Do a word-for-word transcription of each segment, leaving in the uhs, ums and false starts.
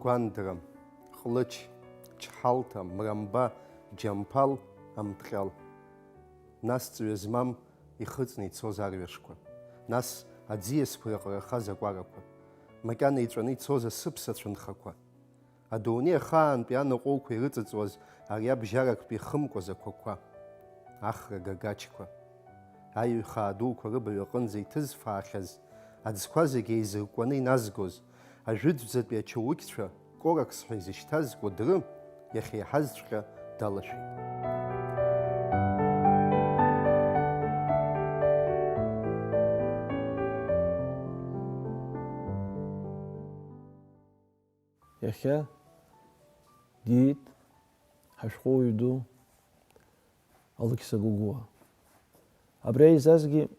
Гәандра, Ҟлыч, Чҳалҭа, Мрамба, Џьамԥал, Амҭҟьал. Нас ҵҩа змам ихыҵны ицоз арҩашқәа. Нас аӡиасқәа ирҟарахаз акәарақәа. Макьана иҵәаны ицоз асыԥса цәынхақәа. Адунеи ахаантәи анаҟәоуқәа ирыҵыҵуаз ари абжьарактәи хымкәа зақәақәа. Ахра гагачқәа. Аҩхаа дуқәа рыбаҩ аҟынӡа иҭызфаахьаз, аӡқәа зегьы еизыркәкәаны иназгоз, ажәытәӡатәи ачаулықьцәа, коракс ҳәа изышьҭаз Кәыдры, иахьа иаҳазҵәҟьа далашәеит. Иахьа диит ҳашәҟәыҩҩы ду Алықьса Гогәуа. Абри аизазгьы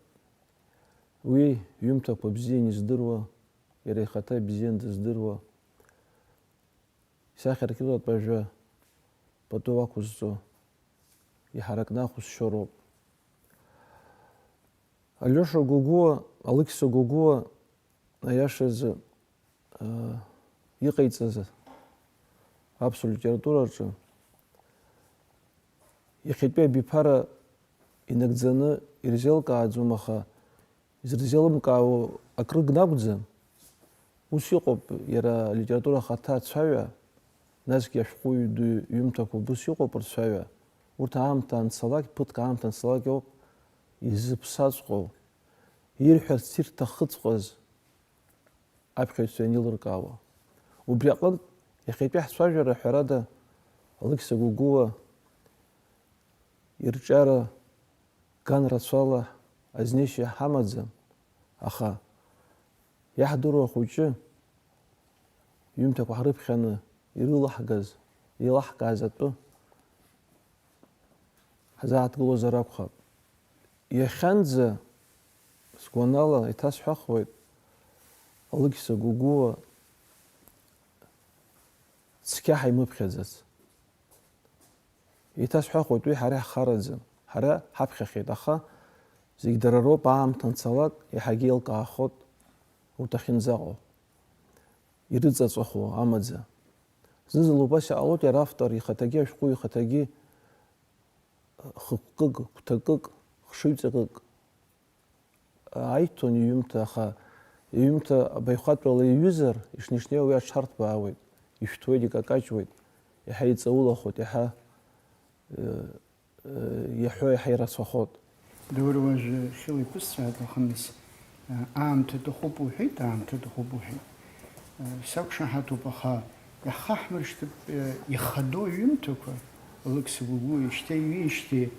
уи иҩымҭақәа бзиан издыруа, иара ихаҭа ибзиан дыздыруа, исахьаркыратә ажәа пату ақәызҵо, иҳаракны ахәызшьо роуп. Алиоша Гогәуа, Алықьса Гогәуа, аиашазы, аа, иҟаиҵаз аԥсуа литератураҿы иахьатәи абиԥара инагӡаны ирзеилкааӡом, аха изырзеилымкаауа акрыгны акәӡам. Ус иҟоуп иара алитература ахаҭа ацәаҩа, насгьы ашәҟәыҩҩы ду иҩымҭақәа убыс иҟоуп рцәаҩа. Урҭ аамҭа анцалак, ԥыҭк аамҭа анцалак ауп изыԥсаҵәҟьоу, ирҳәарц ирҭахыҵәҟьаз аԥхьаҩцәа ианеилыркаауа. Убри аҟынтә, иахьатәи ҳцәажәара, ҳәарада, Алықьса Гогәуа ирҿиара ган рацәала азнеишьа ҳамаӡам, аха иаҳдыруа ахәыҷы иҩымҭақәа ҳрыԥхьаны ирылаҳгаз, еилаҳкааз атәы ҳзааҭгылозар акәхап. Иахьанӡа, сгәанала, иҭасҳәахуеит, Алықьса Гогәуа цқьа ҳаимыԥхьаӡац. Иҭасҳәахуеит, уи ҳара иаҳхараӡам. Ҳара ҳаԥхьахеит, аха зегь дара роуп, аамҭа анцалак, иаҳагьы еилкаахоит урҭ ахьынӡаҟоу, ирыҵаҵәахуа амаӡа. Зны-зынла убас иҟалоит, иара автор ихаҭагьы, ашәҟәыҩҩы ихаҭагьы хықәкык, гәҭакык, хшыҩҵакык аиҭон иҩымҭа, аха иҩымҭа абаҩхатәрала иҩызар, ишнеи-шнеиуа уи аҽарҭбаауеит, ишәҭуеит, икакаҷуеит, иаҳа иҵаулахоит, иаҳа, э, э, иаҳәо иаҳа ирацәахоит. Даур, уажәы хьыла иқәысҵааит, аха нас, э, аамҭа аҭахуп уҳәеит, аамҭа аҭахуп уҳәеит. Э, сақәшаҳаҭуп, аха иаҳхаҳмыршҭып, э, ихадоу аҩымҭақәа, Алықьса Гогәуа ишьҭа иҩижьҭеи,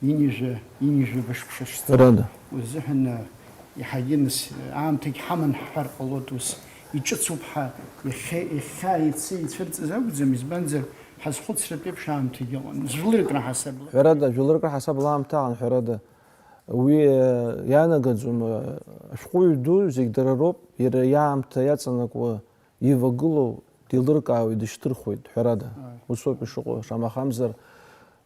Ҩынҩажәа, ҩынҩажәа быжьқәа шцо. Ҳәарада. Узыҳәан, иаҳагьы нас, аамҭагь ҳаман ҳҳәар ҟалоит ус. Иҿыцуп ҳәа, иахьа, иахьа, иацы ицәырҵыз акәӡам, избанзар, ҳазхәыцратә еиԥш аамҭагь ыҟан. Жәларык раҳасабала. Ҳәарада, жәларык раҳасабала аамҭа аҟан, ҳәарада. Уи, э, иаанагаӡом, э, ашәҟәыҩҩы ду зегь дара роуп, иара иаамҭа иаҵанакуа ивагылоу деилыркаауеит, дышьҭырхуеит, ҳәарада. Ааи. Усоуп ишыҟоу, шамахамзар,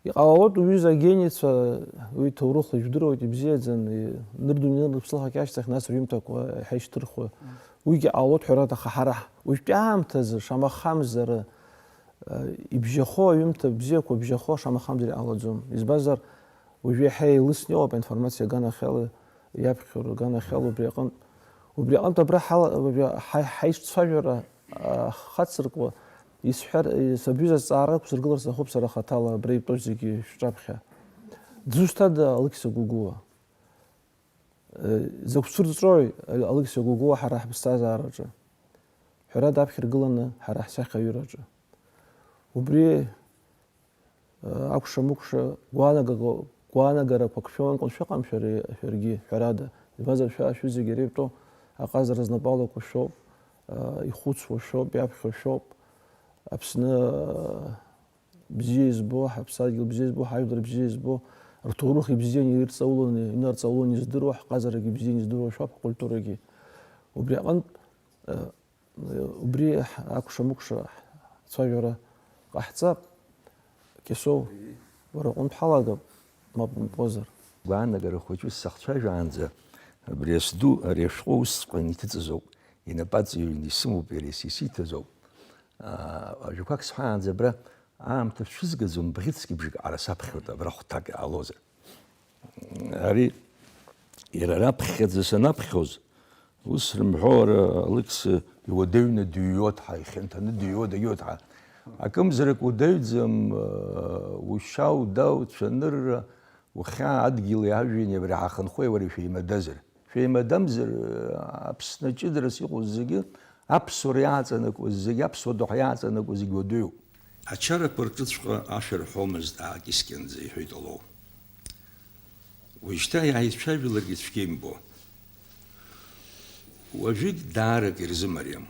иҟалалоит уҩыза агенецәа, уи ҭоурыхла ижәдыруеит, ибзиаӡан, и-, нырдунеи нырԥслахак иашьҭахь нас рҩымҭақәа иаҳа ишьҭырхуа. Ааи. Уигьы ҟалалоит, ҳәарада, аха ҳара уажәтәи аамҭазы, шамахамзар, э, ибжьахо, аҩымҭа бзиақәа бжьахо, шамахамзар иҟалаӡом. Избанзар, уажәы иаҳа еилысны иҟоуп аинформациа аганахьала, иаԥхьо рганахьала убри аҟынтә. Убри аҟынтә абра ҳала-, абра ҳа-, ҳаишцәажәара, а, ҳхацыркуа, исҳәар, сабҩыз азҵаара ықәсыргылар сҭахуп сара хаҭала, абра итәоу зегьы шәҿаԥхьа. Дзусҭада Алықьса Гогәуа? Э, закә цәырҵрои Алықьса Гогәуа ҳара ҳԥсҭазаараҿы? Ҳәарада, аԥхьа иргыланы ҳара ҳсахьаҩыраҿы. Убри акәша-мыкәша гәаанагаго-, гәаанагарақәак шәымамкәан шәыҟам шәара, шәаргьы, ҳәарада. Избанзар, шәа, шәҩызагьы иара итәоу аҟазара знапы алаку шәоуп, ихәыцуа шәоуп, иаԥхьо шәоуп. Аԥсны бзиа избо, ҳаԥсадгьыл бзиа избо, ҳажәлар бзиа избо, рҭоурых ибзианы ирҵауланы, инарҵауланы издыруа, ҳҟазарагьы бзианы издыруа шәоуп, ҳкультурагьы. Убри аҟынтә, Убри акәша-мыкәша ҳцәажәара ҟаҳҵап. Кьасоу, уара уҟынтә ҳалагап, мап умҳәозар. Гәаанагара хәыҷыс сахцәажәаанӡа, абри асду ари ашәҟәы усҵәҟьаны иҭыҵыз ауп, инапы аҵаҩрны исымоуп, иара исиҭаз ауп. Ажәақәак сҳәаанӡа абра аамҭа шәызгаӡом, бӷьыцк бжак ара саԥхьоит, абра хәҭак иҟалозар. Ари иара раԥхьаӡа санаԥхьоз, ус рымҳәо, ара Алықьса иуадаҩны дыҩуа дҳа, ихьанҭаны дыҩуа дагьуа дҳа. Акымзарак удаҩӡам, ушьа удау, цәанырра, ухьаа адгьыли ажәҩани абри ҳахынҳәуеи уареи шәеимадазар. Шәеимадамзар, Аԥсны ҷыдарас иҟоу зегьы, аԥсуара иааҵанакуаз зегьы, аԥсуа доуҳа иааҵанакуаз зегьы уадаҩуп. Ачарақәа рҿыҵәҟьа ашәа рҳәомызт аакьыскьанӡа, иҳәеит Алоу. Уажәшьҭа иааицәажәалакгьы цәгьа имбо. Уажәыгь даарак ирзымариам.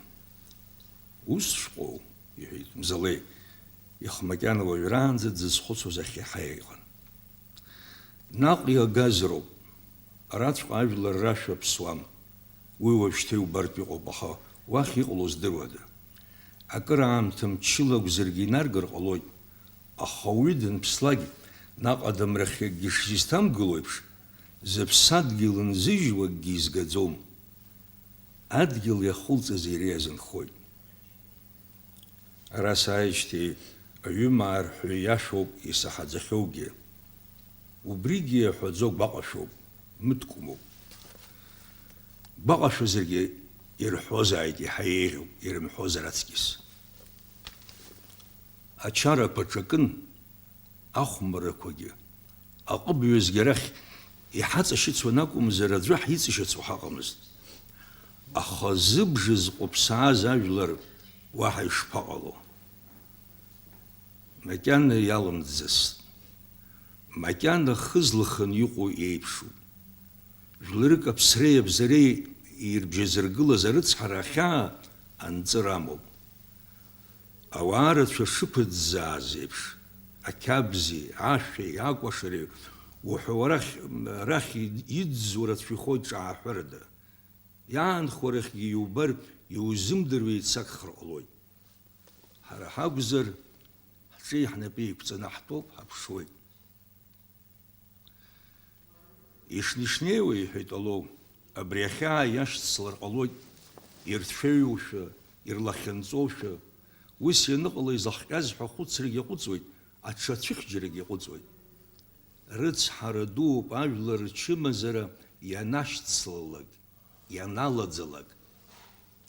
Ус шәҟәоу, иҳәеит Мзалеи, ихы макьана уажәраанӡа дзызхәыцуаз ахь иаҳа иҟан. Наҟ иагаз роуп. Араҵәҟьа ажәлар рашәа ԥсуам. Уи уажәшьҭа иубартә иҟоуп, аха уахь иҟало здыруада? Акыраамҭа мчыла акәзаргьы инаргар ҟалоит. Аха ауаҩы данԥслак, наҟ адамрахь акгьы шизҭамгыло еиԥш, зыԥсадгьыл нзыжьуа акгьы изгаӡом. Адгьыл иахылҵыз иара иазынхоит. Ара сааижьҭеи аҩымаа рҳәоит, иашоуп исаҳаӡахьоугьы. Убригьы иаҳәаӡо гәаҟашәоуп, мыткәмоуп. Гәаҟашәазаргьы ирҳәозааит, иаҳа еиӷьуп, ирымҳәозар аҵкьыс. Ачарақәа ҿакын, ахәмаррақәагьы. Аҟыбаҩызгьы арахь иҳаҵашьыцуан акәымзар, аӡәы ҳицышьацуа ҳаҟамызт. Аха зыбжа зҟәыԥсааз ажәлар уаҳа ишԥаҟало? Макьана иалымҵӡацт. Макьана хы злаханы иҟоу еиԥшуп. Жәларык аԥсреи абзареи ирбжьазыргылаз арыцҳара ахьаа анҵыра амоуп. Ауаа рацәа шықәыӡӡааз еиԥш, ақьабзи, ашәеи, акәашареи уҳәа, уарахь, арахь иӡӡо рацәа ихоит ҿааҳәырада. Иаанхо арахьгьы иубар, иузымдыруа еицагхар ҟалоит. Ҳара ҳакәзар, ҳҿи ҳнапи еиқәҵаны ҳтәоуп, ҳаԥшуеит. Ишнышнеиуа, иҳәеит Алоу, абри ахьаа иашьцылар ҟалоит, ирцәеиушәа, ирлахьынҵоушәа, ус ианыҟала изахҟьаз ҳәа ахәыцрагьы аҟәыҵуеит, аҽацәыхьчарагьы аҟәыҵуеит. Рыцҳара дууп ажәлар рчымазара ианашьцылалак, ианалаӡалак.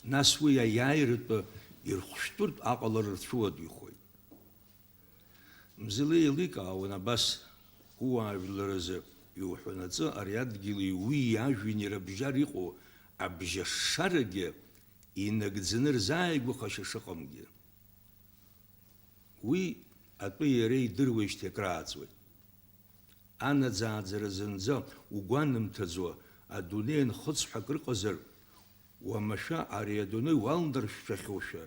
Нас уи аиааиратәы ирхәшәтәыртә аҟалара рцәыуадаҩхоит. Мзалеи еиликаауан абас, ууаажәларазы иуҳәанаҵы ари адгьыли уи иажәҩани рыбжьара иҟоу абжьашшарагьы инагӡаны рзааигәахашьа шыҟамгьы. Уи атәы иара идыруеижьҭеи акрааҵуеит. Анаӡааӡара зынӡа угәанамҭаӡо адунеи анхыҵҳәа акрыҟазар, уамашәа ари адунеи уалнаршәшәахьоушәа,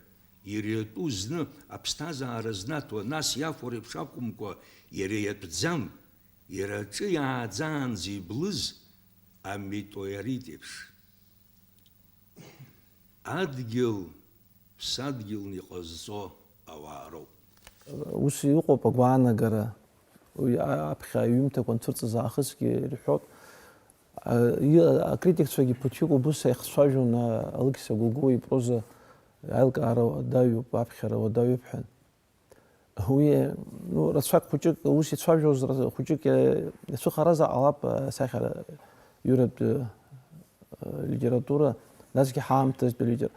иара иатәу зны аԥсҭазаара знаҭо, нас иафо реиԥш акәымкәа, иара иатәӡам, иара аҿы иааӡаанӡа иблыз аметеорит еиԥш. Адгьыл ԥсадгьылны иҟазҵо ауаа роуп. Ус иҟоуп агәаанагара. Уи а-, аԥхьа аҩымҭақәа анцәырҵыз аахысгьы ирҳәоит. А, и-, акритикцәагьы ԥыҭҩык убыс иахцәажәон, а, Алықьса Гогәуа ипроза аилкаара уадаҩуп, аԥхьара уадаҩуп ҳәа. Уи, ну, рацәак хәыҷык, ус ицәажәоз ра-, хәыҷык, э, иацәыхаразар ҟалап, э, асахьа, аҩратә, э, литература, насгьы ҳаамҭазтәи литер-,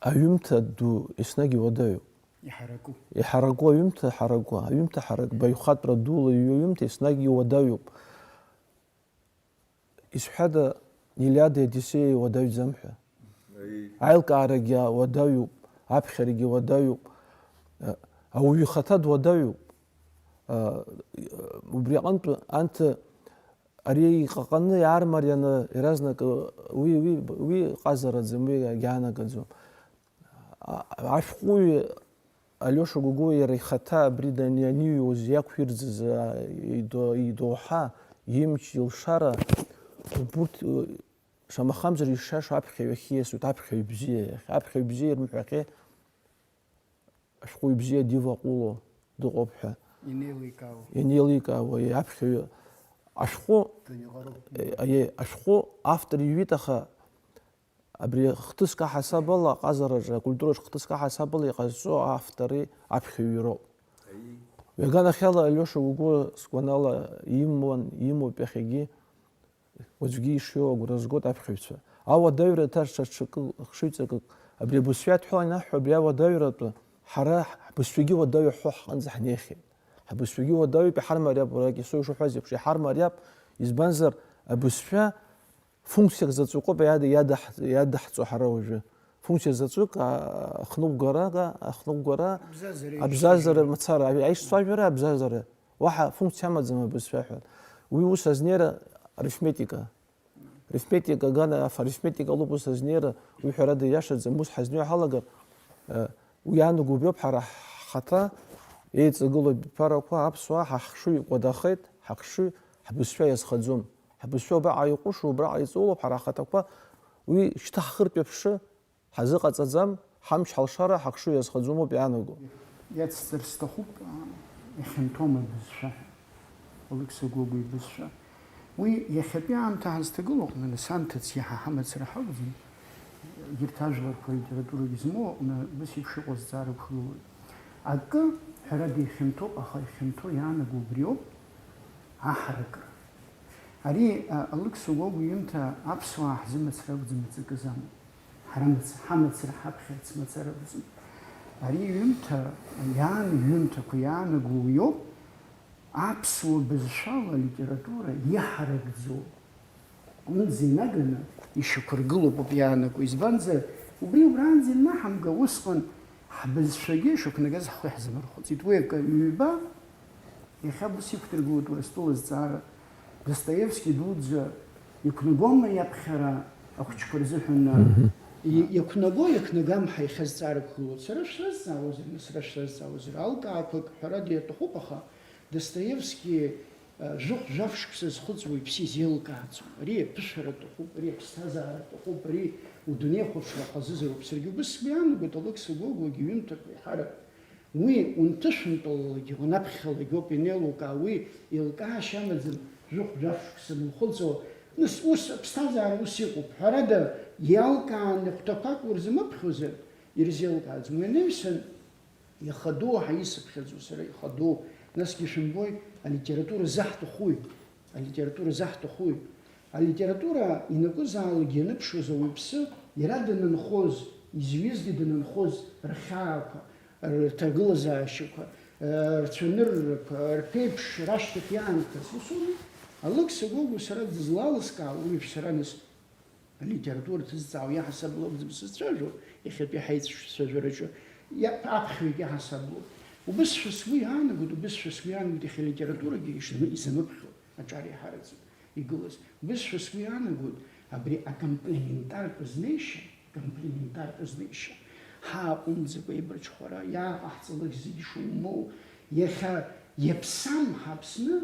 аҩымҭа ду еснагь иуадаҩуп. Иҳараку. Иҳараку аҩымҭа, ҳараку, аҩымҭа ҳарак, баҩхатәра дула иҩу аҩымҭа еснагь иуадаҩуп. Исҳәада, Илиадеи Одиссеии уадаҩӡам ҳәа. Аи. Аилкаарагьы уадаҩуп, аԥхьарагьы уадаҩуп. Ауаҩы ихаҭа дуадаҩуп. Убри аҟынтә анҭ ари иҟаҟаны иаармарианы иаразнак уи, уи, уи ҟазараӡам, уи агьаанагаӡом. А-, ашәҟәыҩҩы Алиоша Гогәуа иара ихаҭа абри дани-, аниҩуаз иақәирӡыз, а, идо-, идоуҳа, имч, илшара, убурҭ, э, шамахамзар ишшаша аԥхьаҩ ахь ииасуеит, аԥхьаҩ бзиа иахь. Аԥхьаҩ бзиа ирымҳәахьеи, ашәҟәыҩҩы бзиа диваҟәыло дыҟоуп ҳәа. Инеиликаауа. Инеиликаауа, иаԥхьаҩы ашәҟәы, Даниҟароуп. Э, аиеи, ашәҟәы автор иҩит, аха Абри хҭыск аҳасабала, аҟазараҿы, акультураҿы хҭыск аҳасабала иҟазҵо автори аԥхьаҩи роуп. Ҩаганахьала Алиоша угәы сгәанала имуан, имоуп иахьагьы, уаҵәгьы ишиоу агәра згоит аԥхьаҩцәа. Ауадаҩра ҭаршаҽакы, хшыҩҵакык, абри абызшәа иадҳәалан ианаҳҳәо абри ауадаҩратәы ҳара ҳбызшәагьы уадаҩу ҳәа ҳҟынӡа ҳнеихьеит. Ҳбызшәагьы уадаҩуп, иҳармариап, уарак Исоу ишуҳәаз еиԥш, иҳармариап, избанзар, абызшәа функциак заҵәык ауп иада-, иадаҳ-, иадаҳҵо ҳара уажәы. Функциа заҵәык, а, ахныҟәгара, ахныҟәгара, Абзазара абзазара, аишьцәажәара. Мацара, аишьцәажәара, абзазара. Уаҳа функциа амаӡам абызшәа ҳәа. Уи ус азнеира арифметика. Арифметика, гана аф-, арифметика лоуп ус азнеира, уи ҳәарада ииашаӡам, ус ҳазнеиуа ҳалагар, э, уи иаанаго убриоуп ҳара ҳхаҭа еиҵагылоу абиԥарақәа, аԥсуаа, ҳа ҳхшыҩ кәадахеит, ҳахшыҩ, ҳбызшәа иазхаӡом. Ҳбызшәа убраҟа иҟәышу, убраҟа иҵоулоуп ҳара ҳхаҭақәа, уи шьҭа ҳхыртә иаԥшы ҳазыҟаҵаӡам, ҳамч ҳалшара ҳахшыҩ иазхаӡомоуп иаанаго. Иацҵар сҭахуп, а, ихьанҭоума абызшәа ҳәа, Алықьса Гогәуа ибызшәа. Уи иахьатәи аамҭа ҳазҭагылоу аҟны, нас анҭыҵ иаҳа ҳамацара ҳакәӡам, егьырҭ ажәларқәа литературагьы змоу аҟны убас еиԥш иҟоу азҵаара ықәгылоит. Акы, ҳәарада, ихьанҭоуп, аха ихьанҭоу иаанаго убриоуп, аҳаракыра. Ари, а, Алықьса Гогәуа иҩымҭа аԥсуаа ҳзы мацара акәӡам, иҵакыз амоуп. Ҳара мац-, ҳамацара ҳаԥхьарц мацара акәӡам. Ари иҩымҭа, иаан-, иҩымҭақәа иаанаго уиоуп, аԥсуа бызшәала алитература иҳаракӡоу аҟынӡа инаганы ишьақәыргылоуп ауп иаанаго. Избанзар, убри убранӡа ианаҳамга, усҟан ҳбызшәагьы ишақәнагаз ҳхы иаҳзамырхәыцит. Уи акы, ҩба, Иахьа ус иқәдыргылоит Урыстәыла азҵаара, Достоевски дуӡӡа иқәнагома иаԥхьара ахәыҷқәа рзыҳәан, Мгм. и-, иақәнаго, иақәнагам ҳәа иахьа азҵаара ықәгылоуп. Сара шәсазҵаауазар, нас сара шәсазҵаауазар, алкаақәак, ҳәарада, иатәахуп, аха Достоевски, а, жәохә-жәаф шықәса зхыҵуа иԥсы изеилкааӡом. Ари аԥышәара аҭахуп, ари аԥсҭазаара аҭахуп, ари удунеихәаԥшра хазызароуп. Саргьы убыс сгәы иаанагоит, Алықьса Гогәуагьы иҩымҭақәа еиҳарак Уи унҭышәынтәалалагьы, унаԥхьалагьы ауп ианеилукаа, уи еилкаашьа амаӡам, жәохә-жәаф шықәса анухыҵуа, нас, ус аԥсҭазаара ус иҟоуп, ҳәарада, иалкааны хәҭақәак урзамыԥхьозар, ирзеилкааӡом. Уи анаҩсан, ихадоу ҳәа исыԥхьаӡо сара ихадоу, насгьы шәымбои, алитература заҳҭахуи? Алитература заҳҭахуи? Алитература ианакәызаалакгьы ианыԥшуаз ауаҩԥсы, иара данынхоз, изҩызгьы данынхоз рхьаақәа, рҭагылазаашьақәа, рцәаныррақәа, рԥеиԥш рашьҭахь иаанхаз, усоума? Алықьса Гогәуа сара дызлалыскаауа, уи шәсара нас алитература ҭызҵаауа иаҳасабала акәӡам сызцәажәо, иахьатәи ҳаицәажәараҿы иа-, аԥхьаҩык иаҳасабала. Убысшәа сгәы иаанагоит, убысшәа сгәы иаанагоит иахьа алитературагьы ишны изамыԥхьо аҿар иаҳараӡак игылаз. Убысшәа сгәы иаанагоит абри акомплементартә знеишьа, акомплементартә знеишьа. Ҳааҟәымҵӡакәа еибарҽхәара, иааҟаҳҵалак зегьы шумоу, иахьа иаԥсам ҳаԥсны,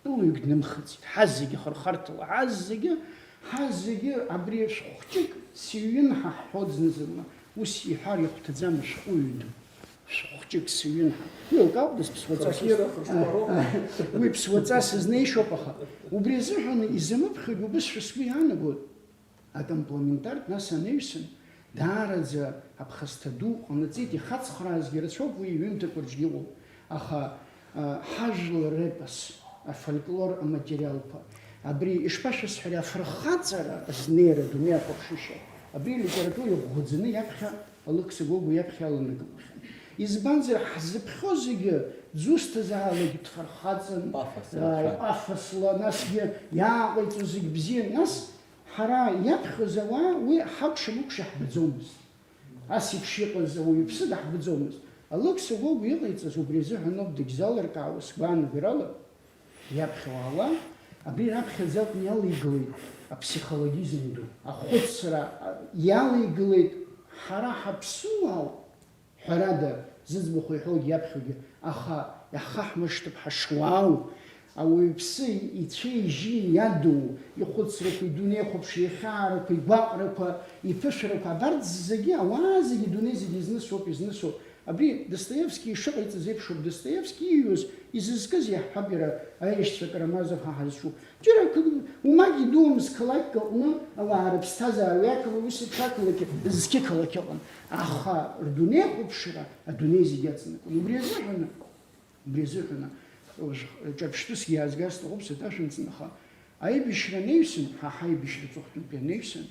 Тәылаҩык днымхыҵит. Ҳазегьы хырхарҭала, ҳазегьы, ҳазегьы абри шәҟәқәа ҿык сыҩын ҳәа ҳҳәоит зны-зынла. Ус иҳәар ихәҭаӡам ашәҟәыҩҩы ду. Шәҟәқәа ҿык сыҩын ҳәа. Уи еилкаауп, нас ԥсуаҵас. Хырхьира, хырхәароуп. Уи ԥсуаҵас изнеишьоуп, аха убри азыҳәан изамыԥхьогь убысшәа сгәы иаанагоит. Акомплементартә нас анаҩсан, даараӡа аԥхасҭа ду ҟанаҵеит, ихацхраазгьы рацәоуп уи иҩымҭақәа рҿгьы ыҟоуп, аха, а, ҳажәлар репос, афольклор аматериалқәа, абри, ишԥашәасҳәари, афырхаҵара азнеира, адунеи ахәаԥшышьа, абри алитература иӷәӷәаӡаны иаԥхьа, Алықьса Гогәуа иаԥхьа иаланагалахьан. Избанзар, ҳзыԥхьо зегьы, дзусҭазаалак дфырхаҵан, Пафосла, а, ҳәа. Пафосла, насгьы иааҟаиҵо зегь бзиан, нас, Ҳара иаԥхьоз ауаа уи ҳакәша-мыкәша ҳбаӡомызт. Ас еиԥш иҟаз ауаҩԥсы даҳбаӡомызт. Алықьса Гогәуа иҟаиҵаз убри азыҳәан ауп, дагьзалыркаауа сгәаанагарала, иаԥхьа уаауа, абри раԥхьаӡа акәны иалеигалеит аԥсихологизм ду, ахәыцра, а, иалеигалеит ҳара ҳаԥсуаау, Ҳәарада, зыӡбахә иҳәогьы иаԥхьогьы, аха иаҳхаҳмыршҭып ҳашуаау, Ауаҩԥсы ицәеи-ижьи иадуу, ихәыцрақәа, идунеихәаԥш, ихьаарақәа, игәаҟрақәа, иԥышәарақәа, абарҭ зегьы, ауаа зегьы, идунеи зегьы изнысуоуп, изнысуа. Абри Достоевски ишыҟаиҵаз еиԥшуп. Достоевски ииҩуаз изызкыз иаҳҳәап иара, аешьцәа Карамазов ҳәа ҳазҿу. Џьара акы, умагь идуамызт, қалақьк аҟны ауаа рыԥсҭазаара, уи ақалақь, ус еиԥш ақалақь, зқьы қалақь ыҟан. Аха рдунеихәаԥшра адунеи зегьы аҵанакуан. Убри азыҳәан, убри азыҳәан, уажә ҿырԥштәыск иаазгар сҭахуп, саҭашәымҵан, аха аибашьра анаҩсан, ҳа ҳаибашьра аҵыхәтәантәи анаҩсан,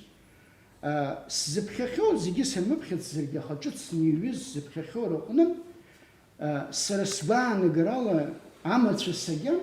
а, сзыԥхьахьоу зегьы санмыԥхьацзаргьы, аха ҿыц сныҩҩыз сзыԥхьахьоу рыҟны, а, сара сгәаанагарала амацәыс агьама,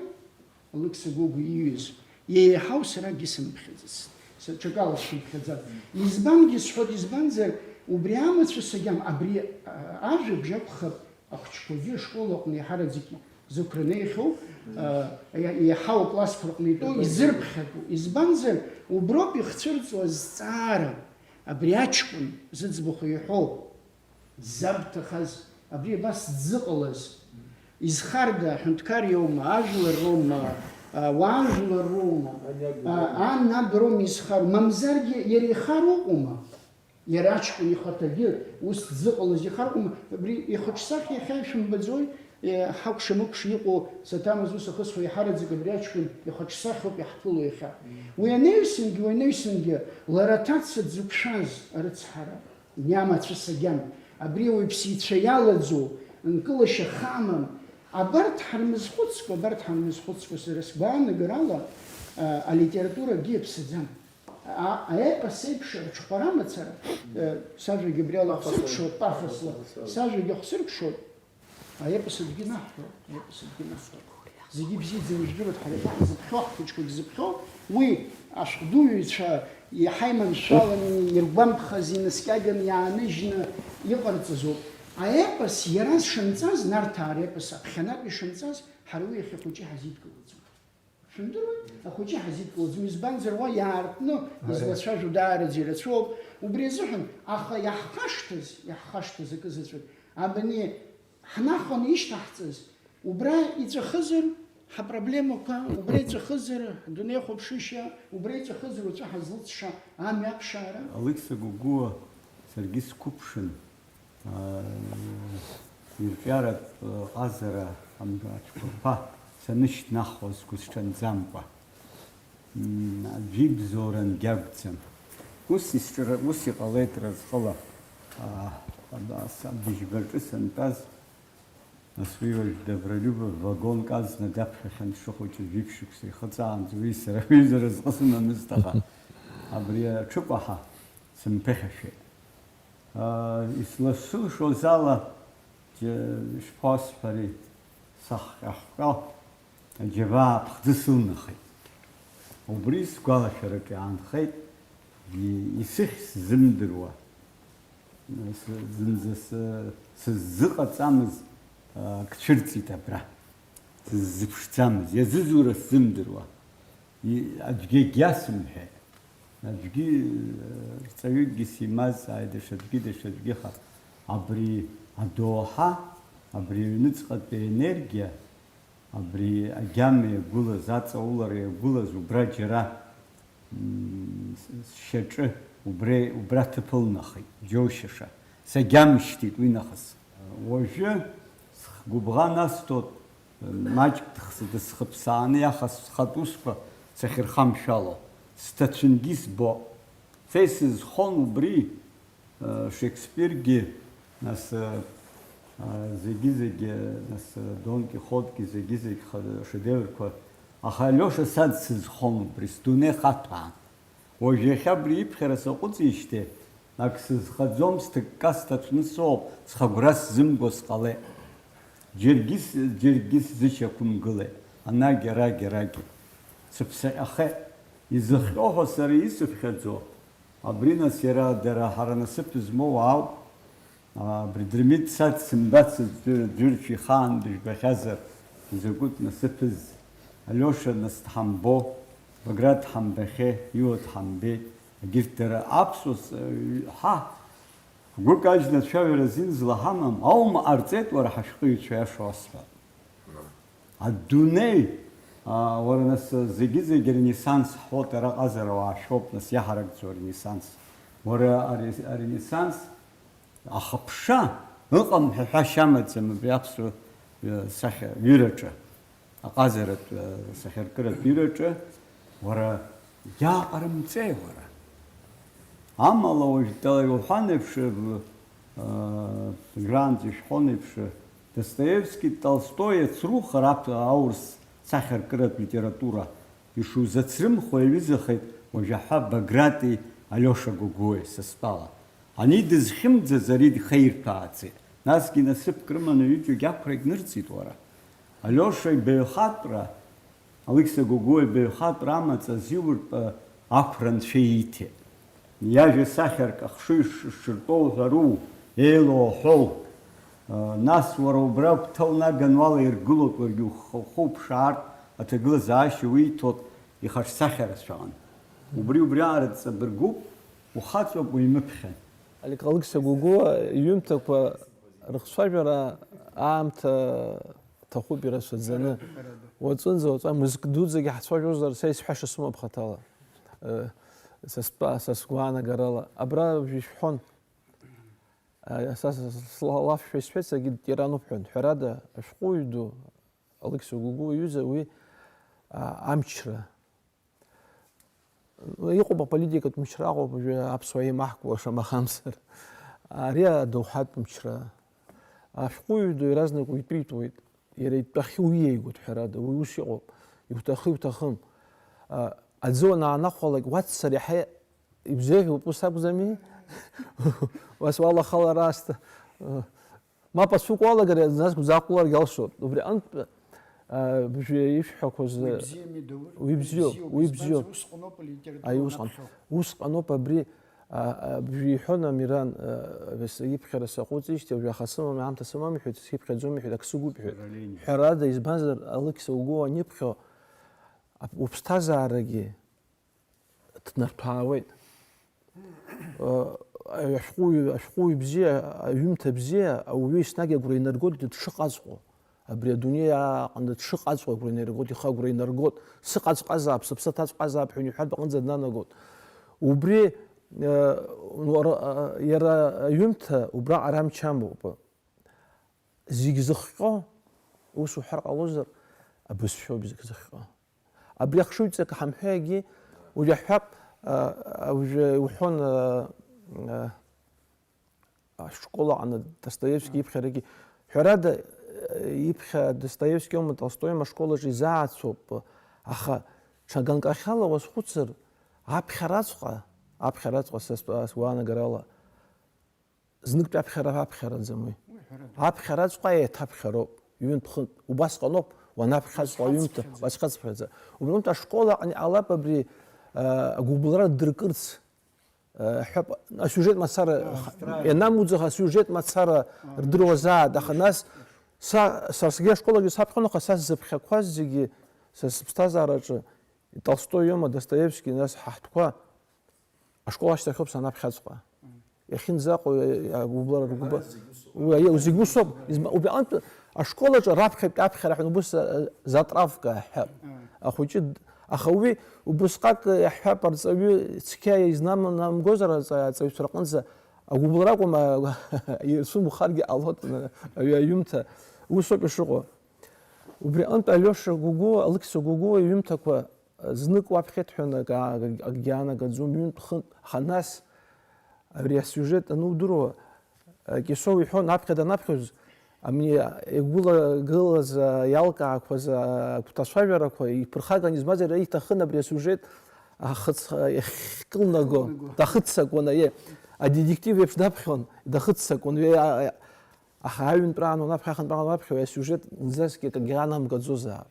Алықьса Гогәуа ииҩыз, еиҳау сара акгьы сымԥхьаӡацт. Са ҽакала сшымԥхьаӡац. Избангьы сҳәоит, избанзар, убри амацәыс агьама, абри, а, ажәабжь акәхап ахәыҷқәагьы ашкол аҟны еиҳараӡак зықәра неихьоу, а, еи-, еиҳау аклассқәа рҟны итәоу изырԥхьатәу. Избанзар, уброуп ихцәырҵуа азҵаара, абри аҷкәын зыӡбахә иҳәо. Заб ҭахаз, абри абас дзыҟалаз, изхарда, аҳәынҭқар иоума, ажәлар роума, а, уаажәлар роума, а, ан, аб роума изхароу, мамзаргьы иара ихароу ыҟоума? Иара аҷкәын ихаҭагьы ус дзыҟалаз ихароума? Абри ихаҿсахьа иахьа ишәымбаӡои? Е, ҳакәша-мыкәша иҟоу саҭамыз ус ахысуа, еиҳараӡак абри аҷкәын ихаҿсахьоуп иаҳԥыло иахьа. Уи анаҩсангьы, уи анаҩсангьы, лара аҭаца дзықәшәаз арыцҳара. Иамацәыс агьама, абри ауаҩԥсы ицәа иалаӡоу, нкылашьа хамам. Абарҭ ҳармызхәыцкәа, абарҭ ҳармызхәыцкәа, сара сгәаанагарала, а, алитература акгьы иаԥсаӡам. А, аепос еиԥш аҽхәара мацара, э, сажәагьы абри ала пафослы, хсыркәшоит, пафослы, пафослы, сажәагьы хсыркәшоит. Аепос аӡәгьы наҳҳәо, аепос аӡәгьы наҳҳәо. Зегьы бзиаӡаны ижәдыруеит, ҳара иаҳзыԥхьо, ҳхәыҷқәагь зыԥхьо, уи ашәҟәыҩҩцәа иҳаиманшәаланы, иргәамԥхаз инаскьаганы иааныжьны иҟарҵаз ауп. Аепос иара зшанҵаз, Нарҭаа репос аԥхьанатә ишанҵаз, ҳара уи иахьа ахәыҷы ҳазидкылаӡом. Шәымдыруеи? Ахәыҷы ҳазидкылаӡом, избанзар, уа иаартны излацәажәо даараӡа ирацәоуп. Убри азыҳәан, аха иаҳхашҭыз, иаҳхашҭыз акы заҵәык, абни ҳнахәаны ишьҭаҳҵаз, убра иҵәахызар, ҳапроблемақәа, убра иҵәахызар, ҳдунеихәаԥшышьа, убра иҵәахызар, уаҵәы ҳазлыҵша амҩа аԥшаара? Алықьса Гогәуа, саргьы сқәыԥшын, аа, ирҿиаратә ҟазара ам-, ацәқәырԥа санышьҭнахуа сгәы сҽанӡамкәа. М, аӡәы ибзоурангьы акәӡам. Ус исҿара-, ус иҟалеит разҟыла. А, абас абыжьбаҿы сантәаз, нас уи уажә Добролюбов вагонк азна даԥхьахьан дшыхәыҷыз, жәиԥшь шықәса ихыҵаанӡа уи сара уи разҟы сымамызт, аха абри аҽыкәаҳа сымԥыхьашәеит. Аа, исласылшоз ала, џьа-, ишԥасҳәари, сахҟьа-хҟьо аџьабаа ԥхӡы сылнахит. Убри сгәалашәарак иаанхеит, и-, исыхь сзымдыруа, с-, зынӡа с-, сыззыҟаҵамыз, аа, ак цәырҵит абра. Сыззыԥшӡамыз, иазызура сзымдыруа, и-, аӡәгьы егьиасымҳәеит. Аӡәгьы, э, рҵаҩыкгьы симазҵааит, даҽаӡәгьы, даҽаӡәгьы, аха абри адоуҳа, абри аҩныҵҟатәи аенергиа, абри агьама иагәылаз, аҵаулара иагәылаз, убра џьара, м, с-, сшьаҿы убра, убра ҭыԥ ылнахит, џьоушьаша. Сагьамышьҭит уи нахыс. Уажәы сгәыбӷан асҭоит, маҷк дыхс-, дысхыԥсааны иаха схатә усқәа сахьырхамшәало, сҭацәынгьы збо. Са исызхон убри, э, Шекспиргьы, нас, э, э, зегьы-зегьы, нас, э, Дон Кихотгьы, зегьы-зегь ха-, шедеврқәа. Аха Алиоша са дсызхон убри, сдунеи хаҭәаан. Уажә иахьа абри иԥхьара саҟәыҵижьҭеи, ак сызхаӡом, сҭыкка сҭацәны соуп, схагәра сзымго сҟалеит. Џьаргьы с-, џьаргьы сзышьақәымгылеит, анагь арагь арагь. Сыԥсаҟьахеит. Изыхҟьо ҳәа сара исыԥхьаӡо, абри нас иара дара ҳара насыԥ змоу ауп. Абри Дырмит са дсымбацызт, ӡәыр-, ӡәырцә ихаан дыжәбахьазар, изакәытә насыԥыз. Алиоша нас дҳамбо, Баграт ҳамбахьеи, Иуа дҳамбеит, егьырҭ дара аԥсуа с-, ҳа, ҳгәы кажьны ацәажәара азин злаҳамам, аума ҟарҵеит уара ҳашәҟәыҩҩцәа, аиаша уасҳәап. Адунеи Уара, нас, зегьы-зегь аренессанс ҳҳәоит, ара ҟазара уаашәоуп, нас, иаҳаракӡоу аренессанс. Уара, аре-, аренессанс ахыԥша ыҟам ҳәа ҳәашьа амаӡам абри аԥсуа, э, сахьа, ҩыраҿы, аҟазаратә, э, сахьаркыратә ҩыраҿы, уара, иааҟарымҵеи, уара? Амала уажәтәала иуҳәан еиԥш, э, грант ишәҳәон еиԥш, Достоевски, Толстои иацрухар аԥ-, аурыс сахьаркыратә литература ишузацрымхо иаҩызахеит уажәаҳәа Баграти Алиоша Гогои, са стәала. Ани дызхьымӡаз ари дхеирҭәааӡеит. Насгьы насыԥк рыманы ҩыџьагь ақәра икнырҵит, уара. Алиоша ибаҩхатәра, Алықьса Гогои ибаҩхатәра амаҵ азиуртә ақәра анцәа ииҭеит. Иажәа сахьарк ахшыҩ ш-, шыртәоу ҳәару, еилоу аҳәоу. Нас уара убра агәҭа унаган уалаиргылоит, уаргьы ухы, ухы уԥшаартә аҭагылазаашьа уиҭоит ихаҿсахьарацәаҟны. Убри убриаҟара дҵабыргуп, ухаҵоуп уимыԥхьан. Алик-, Алықьса Гогоа иҩымҭақәа рыхцәажәара аамҭа ҭахуп ирацәаӡаны. Уаҵәынӡа, уаҵәы мызк дуӡӡагьы ҳцәажәозар, са исҳәаша сымоуп хаҭала. Э, са стәа-, са сгәаанагарала. Абра уажә ишәҳәон. Э, са, са, са, сла-, лафшәа исҳәеит, саргьы дтирануп ҳәа. Ҳәарада, ашәҟәыҩҩы ду, Алықьса Гогоа иҩыза уи, а, амчра. Иҟоуп аполитикатә мчра, ыҟоуп уажәы аԥсуаа еимаҳкуа шамахамзар. Ари адоуҳатә мчра. Ашәҟәыҩҩы ду иаразнак уаҩтәы итәуеит. Иара итәахьы уиеигоит, ҳәарада, уи ус иҟоуп. Иуҭахы, иуҭахым. А, аӡы уанаанахәалак, уаццар иаҳа ибзеиӷьуп, ус акәӡами? Уас уалахалар аасҭа. Мап ацәукуалагар, нас закәларгьы алшоит. Убри аҟынтә, а, бжәы ишәҳәақәоз, уи бзиами, Даур? Уи бзиоуп, уи бзиоуп. Избанзар, усҟаноуп алитература. Аи, усҟан, уанаԥхьо. Усҟаноуп абри, а, а, бжәы иҳәон Амиран, а, ис-, иԥхьара саҟәыҵижьҭеи, уажәы аха сымам, аамҭа сымам, иҳәеит, сиԥхьаӡом, иҳәеит, ак сыгуп, иҳәеит. Ҳәарада, избанзар, Алықьса Гогоа аниԥхьо, ап-, уԥсҭазаарагьы ҭнарҭәаауеит. Э, ашәҟәыҩҩы, ашәҟәыҩҩы бзиа, аҩымҭа бзиа, ауаҩы еснагь агәра инаргоит дшыҟаҵәҟьо. Абри адунеи аҟны дшыҟаҵәҟьо агәра инаргоит, ихы агәра инаргоит, сыҟаҵәҟьазаап, сыԥсы ҭаҵәҟьазаап ҳәа иҳәартә аҟынӡа днанагоит. Убри, э, уара, э, иара аҩымҭа убраҟа рамч амоуп. Зегь зыхҟьо, ус уҳәар ҟалозар, абызшәоуп зегь зыхҟьо. Абри ахшыҩҵак ҳамҳәагьы, уажә иаҳҳәап, а, а, уажәы иуҳәон, а, а, ашкол аҟны Достоевски иԥхьарагьы. Ҳәарада, а, иԥхьа Достоевски аума, Толстои аума ашкол аҿы изааӡоуп, аха ҽа ганкахьала уазхәыцыр, аԥхьараҵәҟьа, аԥхьараҵәҟьа са стә-, сгәаанагарала, Зныктәи аԥхьара аԥхьараӡам уи. Уи ҳәарада. Аԥхьараҵәҟьа еиҭаԥхьароуп. Ҩынтә-хынтә убасҟаноуп, уанаԥхьаҵәҟьа ҩымҭа, уасхьаҵԥхьаӡа. Убри аҟынтә ашкол аҟны иҟалап абри, а, агәыбылра дыркырц, а, ҳәап, асиужет мацара, а, х-, асиужет мацара рдыруазаат, аха нас са, са сгьы ашкол аҿы саԥхьон, аха са сзыԥхьақәаз зегьы, са сыԥсҭазаараҿы, Толстои иоума, Достоевски, нас ҳа ҳтәқәа, Ашкол ашьҭахьоуп санаԥхьаҵәҟьа. Иахьынӡаҟоу, агәыблра ргәыбла. Уи, аиеи, зегь усоуп. Изма-, убри аҟынтә ашкол аҿы раԥхьатәи аԥхьара ҳәа убыс, а, затравка ҳәа. Ахәыҷы д-, аха уи убысҟак иаҳҳәап, арҵаҩы цқьа изнамнамгозар, арҵа-, арҵаҩцәа рҟынӡа агәыблра акәым, а, ицәымӷхаргьы ҟалоит, а, аҩ-, аҩымҭа. Усоуп ишыҟоу. Убри аҟынтә Алиоша Гогоа, Алықьса Гогоа иҩымҭақәа Знык уаԥхьеит ҳәа акы, акгьы аанагаӡом, ҩынтә-хынтә, аха нас абри асиужет анудыруа, Кьысоу иҳәон, аԥхьа данаԥхьоз, ами, игәылагылаз, иалкаақәаз агәҭацәажәарақәа иԥырхаганы измаз иара иҭахын абри асиужет ахыҵ-, иахькылнаго, дахыццакуан, аиеи, адетектив еиԥш даԥхьон, дахыццакуан, уи, а-, а-, аха аҩынтәраан уанаԥхьа, ахынтәраан уанаԥхьа уи асиужет зынӡаск акгьы аанамгаӡозаап.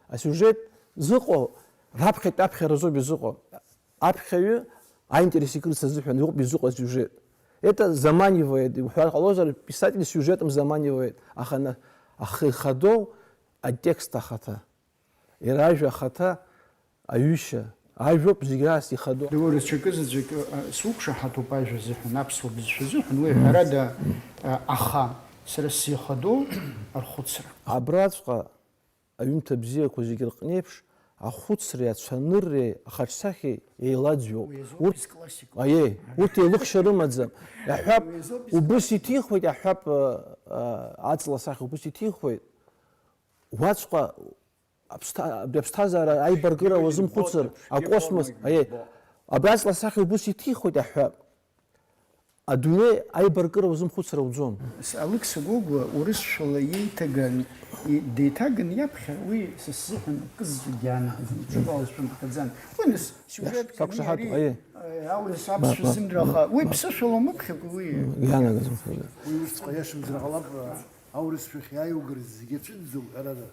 Асиужет зыҟоу раԥхьатәи аԥхьара азоуп изыҟоу. Аԥхьаҩы аинтерес икырц азыҳәан иоуп изыҟоу асиужет. Это заманивает, уҳәар ҟалозар, писатель сиужетом заманивает. Аха на-, аха ихадоу атекст ахаҭа, иара ажәа ахаҭа, аҩышьа, ажәоуп зегь раасҭа ихадоу. Даур, даҽакы заҵәык, а, суқәшаҳаҭуп ажәа азыҳәан, аԥсуа бызшәа азыҳәан, уи ҳәарада, а, аха сара сзы ихадоу архәыцра. Абраҵәҟьа аҩымҭа бзиақәа зегьы рҟны еиԥш, ахәыцреи ацәанырреи ахаҿсахьеи еилаӡҩоуп. Уи азоуп Урҭ, изклассику. Аиеи, урҭ еилыхшьа рымаӡам. Иаҳҳәап, Уи азоуп убыс изклассику. Иҭихуеит, иаҳҳәап, а, а, аҵла асахьа убыс иҭихуеит, уаҵәҟьа аԥсҭа-, абри аԥсҭазаара аибаркыра Шәгьы уазымхәыцыр, ирбоит, шәгьы акосмос, форма аиеи, ирбо. Абри аҵла асахьа убыс иҭихуеит, иаҳҳәап, адунеи аибаркыра уазымхәыцыр ауӡом. Алықьса Гогәуа урысшәала иеиҭаган, и-, деиҭаган иаԥхьар, уи са сзыҳәан акызаҵәыкгьы аанагӡам, ҿыбаала сшәымԥхьаӡан. Уи нас сиужетк Иаҳ-, сакәшаҳаҭуп, ами, аиеи. Э, аурыс аԥсшәа Ба-, ба-, зымраха, уи ба-, ԥсышәала умыԥхьакәа, уи. Иаанагаз мыхәда. Уи усҵәҟьа иашамзар ҟалап, аурысшәахь иааиугарц зегьы ацәыӡӡом, ҳәарада.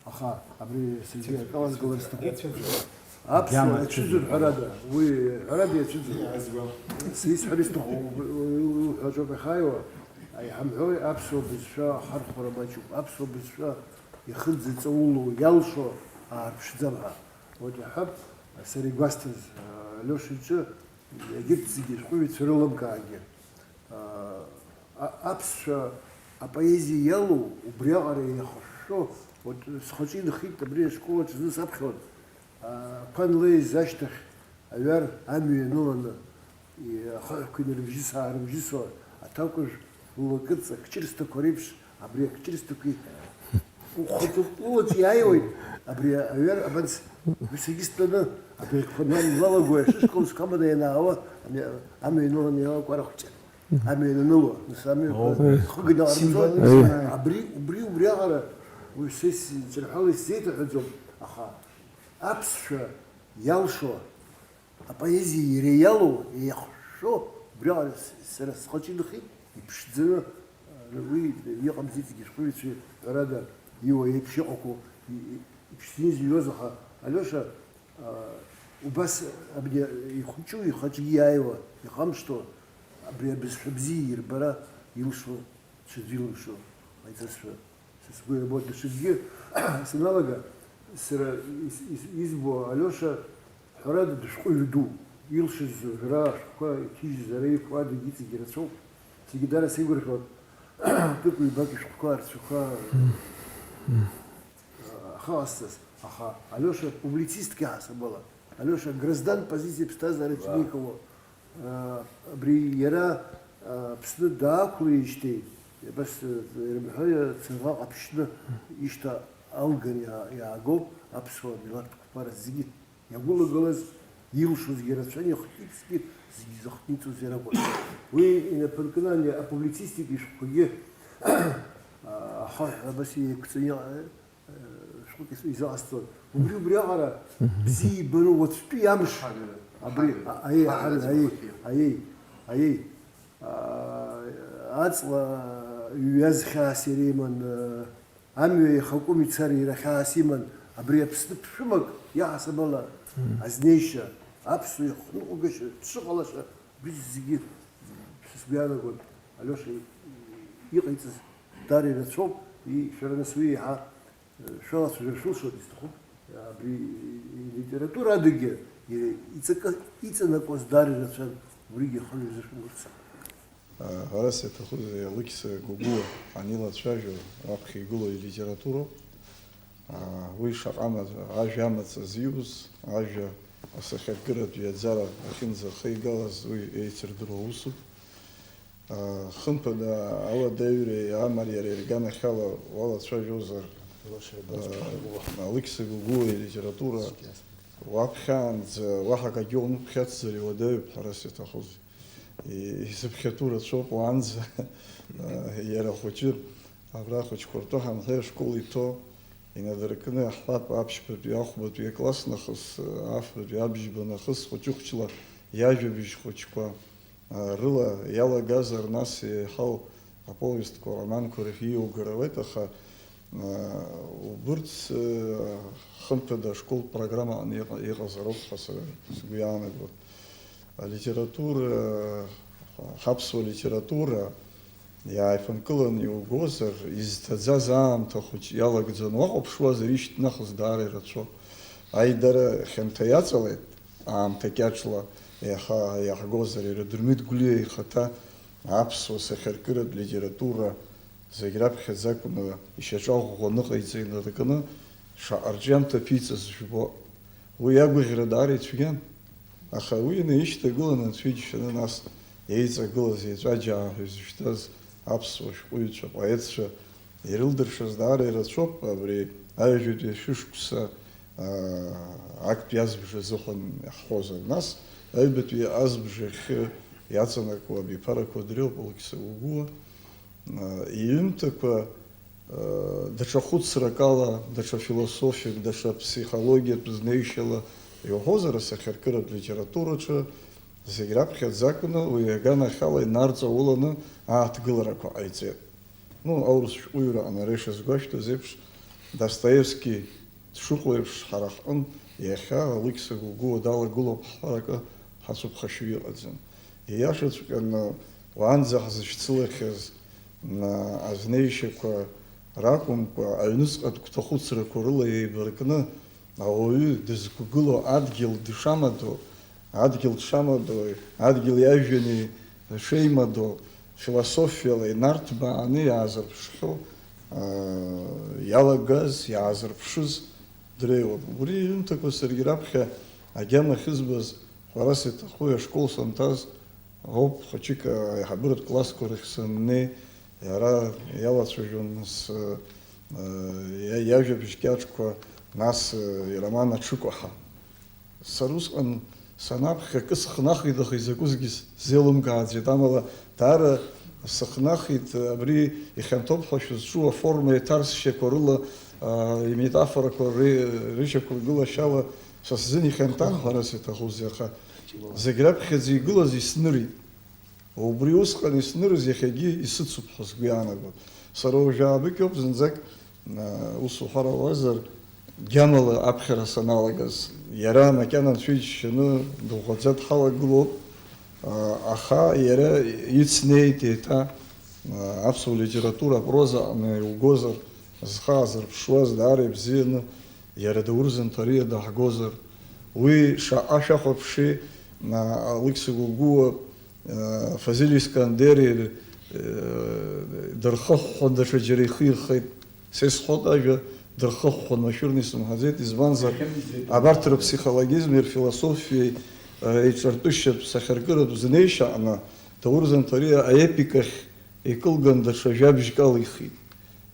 Аха абри саргьы акалазгалар сҭахуп. Аԥсуара Гьама ацәыӡуп, ацәыӡуп. Ҳәарада, уи ҳәарада иацәыӡуп. Сисҳәар исҭаху, уҳәаҿоуп иахааиуа. Иҳамҳәои, аԥсуа бызшәа ахархәара маҷуп, аԥсуа бызшәа ихынӡаҵаулоу, иалшо аарԥшӡам ҳәа. Уажә иаҳҳәап, сара игәасҭаз, Алиоша иҿы егьырҭ зегьы шәҟәыҩҩцәа рылымкаагьы. А, аԥсшәа апоезиа иалоу убриаҟара еихышәшәо, уаҵәы схаҿы инхеит абри ашкол аҿы зны саԥхьон. А, Қәан леиз ашьҭахь аҩар амҩа ианыланы, и-, ахаҳәқәа инарыбжьыс-аарыбжьысуа, аҭакәажә ллакыҵа акҿырсҭақәа реиԥш, абри акҿырсҭақәеи Ухаҵкы улаҿ иааиуеит, абри аҩар, абанс, егьи стәаны, абри ақәа ианалагои, ашышкол сқамада ианаауа, ами, амҩа ианыланы иалоу акәара хәҷы. Амҩа иананыло, нас амҩа Оо. Хыганы арымҵо, Символизм. Абри, убри, убриаҟара, уи са исзеиҿырҳәало исзеиҭаҳәаӡом, аха аԥсшәа иалшо, Апоезиа иара иалоу, еихшәшәо, убриаҟара с-, сара схаҿы инхеит, иԥшӡаны, уи иҟамзи зегьы шәҟәыҩҩцәеи, ҳәарада, иуа еиԥш иҟақәоу, и-, и-, иԥшӡаны изыҩуаз, аха Алиоша, а, убас абни ихәыҷу ихаҿгьы иааиуа, ихамышҭуа, абри абызшәа бзиа ирбара илшо, ҽаӡәы илымшо ҟаиҵазшәа. Са сгәы иабо даҽакгьы саналага, сара ис-, ис-, избо Алиоша, ҳәарада, дышәҟәыҩҩы ду, илшаз зыжәра ашәҟәқәа иҭижьыз ара иқәу адагьы иҵегьы рацәоуп. Зегьы дара сеигәырӷьон, ҭыԥ-ҩбак ишәҟәқәа, арҵәақәа, ахы ҟасҵаз. Аха Алиоша публицистк иаҳасабала, Алиоша граждан позициа ԥсҭазаара Уа. Цәгьа икуа, Абри иара Аԥсны даақәлеижьҭеи, абас, ирымҳәои, цәаӷәа ҟаԥшьны ишьҭа алган иаа-, иаагоуп аԥсуа милаҭ қәԥара зегьы иагәылагылаз, илшозгьы рацәан, ихҭиԥсгьы зегьы зыхҭниҵоз иара акәын. Уи инапы нкны ани апублицистика ишәҟәқәагьы ахаҳә абас еиқәҵаны иҟ-, шәҟәык изыҟасҵон. Убри, убриаҟара бзиа ибаны уаҵәтәи амш. Абри, Ҳарҩа. Аиеи, Ҳарҩа, ҳарҩа, аиеи, зыхәҭиуа. Аиеи, аиеи. Аҵла ҩаз хьаас иара иман, амҩа ихакәым ицар иара хьаас иман, абри Аԥсны ԥшәымак иаҳасабала азнеишьа, аԥсуа ихныҟәгашьа, дшыҟалаша, убри зегьы сгәы иаанагон, Алиоша иҟаиҵаз даара ирацәоуп, и-, шәара нас уи еиҳа Шәалацәажәар шәылшоит, исҭахуп. Абри илитература адагьы иҵакы, иҵанакуаз даара ирацәан, убригьы ихы ҩазышәымгырц. Ҳәарас иаҭахузеи, Алықьса Гогәуа ҳанилацәажәо, раԥхьа игылоу илитературоуп. Уи шаҟа ма-, ажәа амаҵ азиуз, ажәа асахьаркыратә ҩаӡара ахьынӡахеигалаз уи еицырдыруа усуп. Хымԥада, ауадаҩреи амариареи рганахьала уалацәажәозар, Алықьса Гогәуа илитература уаԥхьаанӡа уаҳа акгьы умыԥхьацзар иуадаҩуп, ҳәарас иаҭахузеи. Изыԥхьатәу рацәоуп уаанӡа, иара хәыҷы, абра ахәыҷқәа ртәы ҳамҳәеи ашкол иҭоу, инадыркны иаҳҳәап, аԥшьбатәи ахәбатәи акласс нахыс, афбатәи абжьба нахыс хәыҷы-хәыҷла иажәабжь хәыҷқәа, рыла иалагазар, нас еиҳау аповестқәа, ароманқәа рахь ииугар ауеит, аха, а, убырҭ, а, хымԥада ашколтә программа аҟны иҟа-, иҟазароуп ҳәа са сгәы иаанагоит. Алитература, ҳаԥсуа литература иааиԥынкыланы иугозар, изҭаӡаз аамҭа хәыҷ иалагӡаны уахәаԥшуазар, ишьҭнахыз даара ирацәоуп. Аидара хьанҭа иаҵалеит, аамҭа кьаҿла иаха-, иаҳгозар, иара Дырмит Гәлиа ихаҭа аԥсуа сахьаркыратә литература зегь раԥхьаӡа акәны ишьаҿа ӷәӷәа ныҟаиҵа инаркны, Шаҟа рҿиамҭа ԥиҵаз жәбо. Уи агәаӷьра даара ицәгьан. Аха уи инаишьҭагыланы анцәа иџьшьаны, нас еиҵагылаз еҵәаџьаа ҳәа изышьҭаз аԥсуа шәҟәыҩҩцәа, поетцәа ирылдыршаз даара ирацәоуп. Абри аҩажәатәи ашәышықәса, аа, актәи азбжа азыҳәан иаҳҳәозар. Нас аҩбатәи азбжа ахьы иаҵанакуа абиԥарақәа дреиуоуп Алықьса Гәыгәуа. Иҩымҭақәа, даҽа хәыцрак ала, даҽа философиак, даҽа ԥсихологиатә знеишьала иуҳәозар, асахьаркыратә литератураҿы зегь раԥхьаӡа акәны уи аганахьала инарҵауланы ааҭгыларақәа ҟаиҵеит. Ну, аурыс шәҟәыҩҩра аҟны ара ишазгәашәҭаз еиԥш, Достоевски дшыҟоу еиԥш, ҳара ҳҟын иахьа Алықьса Гәыгәуа далагылоуп ҳҳәар акы ҳацәыԥхашьо иҟаӡам. Ииашаҵәҟьаны, уаанӡа ҳзышьцылахьаз, м, азнеишьақәа ракәымкәа, аҩныҵҟатә гәҭахәыцрақәа рыла еибаркны, ауаҩы дызқәгылоу адгьыл дшамадоу, адгьыл дшамадоу, адгьыли ажәҩани шеимадоу, философиала инарҭбааны иаазырԥшхьоу, аа, иалагаз, иаазырԥшыз дреиуоуп. Убри иҩымҭақәа саргьы раԥхьа агьама ахьызбаз, ҳәарас иҭаху, ашкол санҭаз ауп, хәыҷык аиҳабыратә классқәа рахь саннеи, иара иалацәажәон нас, э, иа-, иажәабжь кьаҿқәа, нас, э, ироман Аҽыкәаҳа. Сара усҟан санаԥхьа акы схнахит, аха изакәызгьы сзеилымкааӡеит, амала даара сыхнахит, абри ихьанҭоуп ҳәа шәызҿу аформа еиҭарсшьақәа рыла, аа, иметафорақәа ри-, рышьақәыргылашьала са сзын ихьанҭан, ҳәарас иҭахузеи, аха зегь раԥхьаӡа игылаз иснырит. Убри усҟан иснырыз иахьагьы исыцуп ҳәа сгәы иаанагоит. Сара уажәы аабыкьоуп зынӡак, аа, ус уҳәар ауазар, гьамала аԥхьара саналагаз. Иара макьана анцәа иџьшьаны дыӷәӷәаӡа дҳалагылоуп, аа, аха иара ицнеит еиҭа, аа, аԥсуа литература, апроза аҟны иугозар, зхы аазырԥшуаз даара ибзианы, иара Даур Занҭариа даҳгозар, уи шаҟа шәахәаԥши, аа, Алықьса Гәыгәуа, Фазиль Искандери, э, дырхыҳәҳәон, даҽаџьара ихы ирхеит. Са исҳәоит ажәа дырхыҳәҳәон, машәырны исымҳәаӡеит, избанзар, абарҭ рыԥсихологизми рфилософиеи, э, еиҿартәышьатә сахьаркыратә знеишьа аҟны Даур Занҭариа аепикахь икылган даҽа жәабжьк алихит.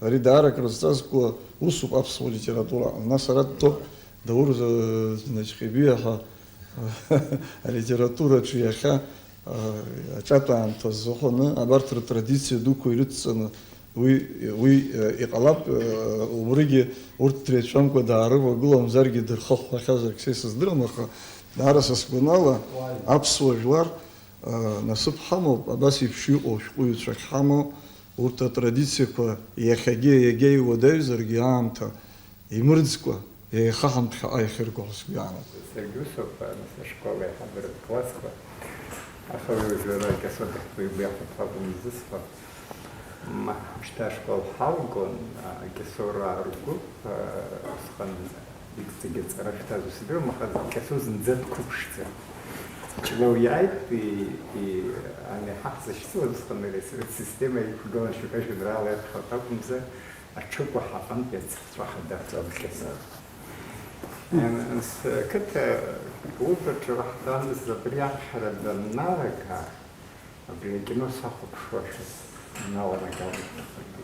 Ари даара акрызҵазкуа усуп аԥсуа литератураҟны. Нас ара дтәоуп Даур, э, Значхибиа ҳәа алитератураҿы иахьа, э, аҿатә аамҭа азыҳәаны абарҭ ртрадициа дуқәа ирыдҵаны уи, уи, э, иҟалап, э, убригьы урҭ дреицәамкәа даарывагыламзаргьы дырхыҳәҳәахьазаргь са исыздырам, аха даара са сгәанала аԥсуа жәлар Насыԥ ҳамоуп, абас еиԥш иҟоу шәҟәыҩҩцәак ҳамоу, урҭ атрадициақәа иахьагьы егьа иуадаҩзаргьы аамҭа имырӡкәа, еиха ҳамԥхьаҟа иахьырго ҳәа сгәы иаанагоит. Саргьы усоуп, нас ашкол аиҳабыратә классқәа, аха уи уажәы ара Кьасо дахьтәоу игәы иахәарҭоу акәым изысҳәо. Ма, шьҭа ашкол ҳалгон, а, Кьасо ргәыԥ, а, усҟан иҵегьы аҵара шәҭаз усыдыруам, аха Кьасо зынӡа дқәыԥшӡам. Ҷлоу иааит, и, и, ани ҳаҳзышьцылаз усҟан ари асовет система иқәгылан шьоук ажәеинраала иаԥхьаҟа акәымзар, аҽыкәаҳа аҟынтәи ацхәцәа хадацәан Кьасо. М, с-, қыҭа клуб аҿы раҳҭандаз абри арҳәара даннарага, Абри акино сахәаԥшуашәа иналанаган,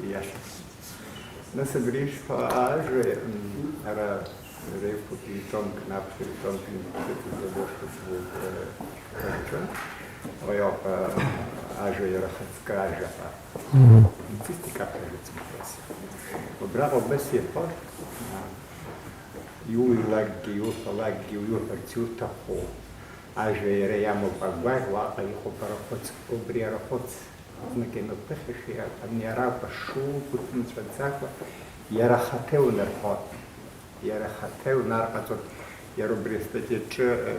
ииашаҵәҟьаны. Нас абри ишәҳәо ажәа, м, ара реиқәык ҩ-томкны, аԥхьаҩ ҩ-томкны иԥхьаӡоз Алиоша Џьгәыгә, э, шәҟәы аҿы, уи ауп, э, ажәа иара ахаҵкы ажәа ҳәа. Мгм. Публицистика аԥхьаҩ ицымхәрас. Убраҟа убас иҳәон, а, иуҩлакгьы, иуҳәалакгьы, иуҳәарц иуҭаху, Ажәа иара иамоуп агәаӷь, уаҟа иҟоуп арахәыц, убри арахәыц знык иануԥыхьашәа, ани ара акәашугәыҭымцәаӡакәа, иара ахаҭа иунарҳәон. Иара ахаҭа иунарҟаҵон. Иара убри астатиаҿы, э,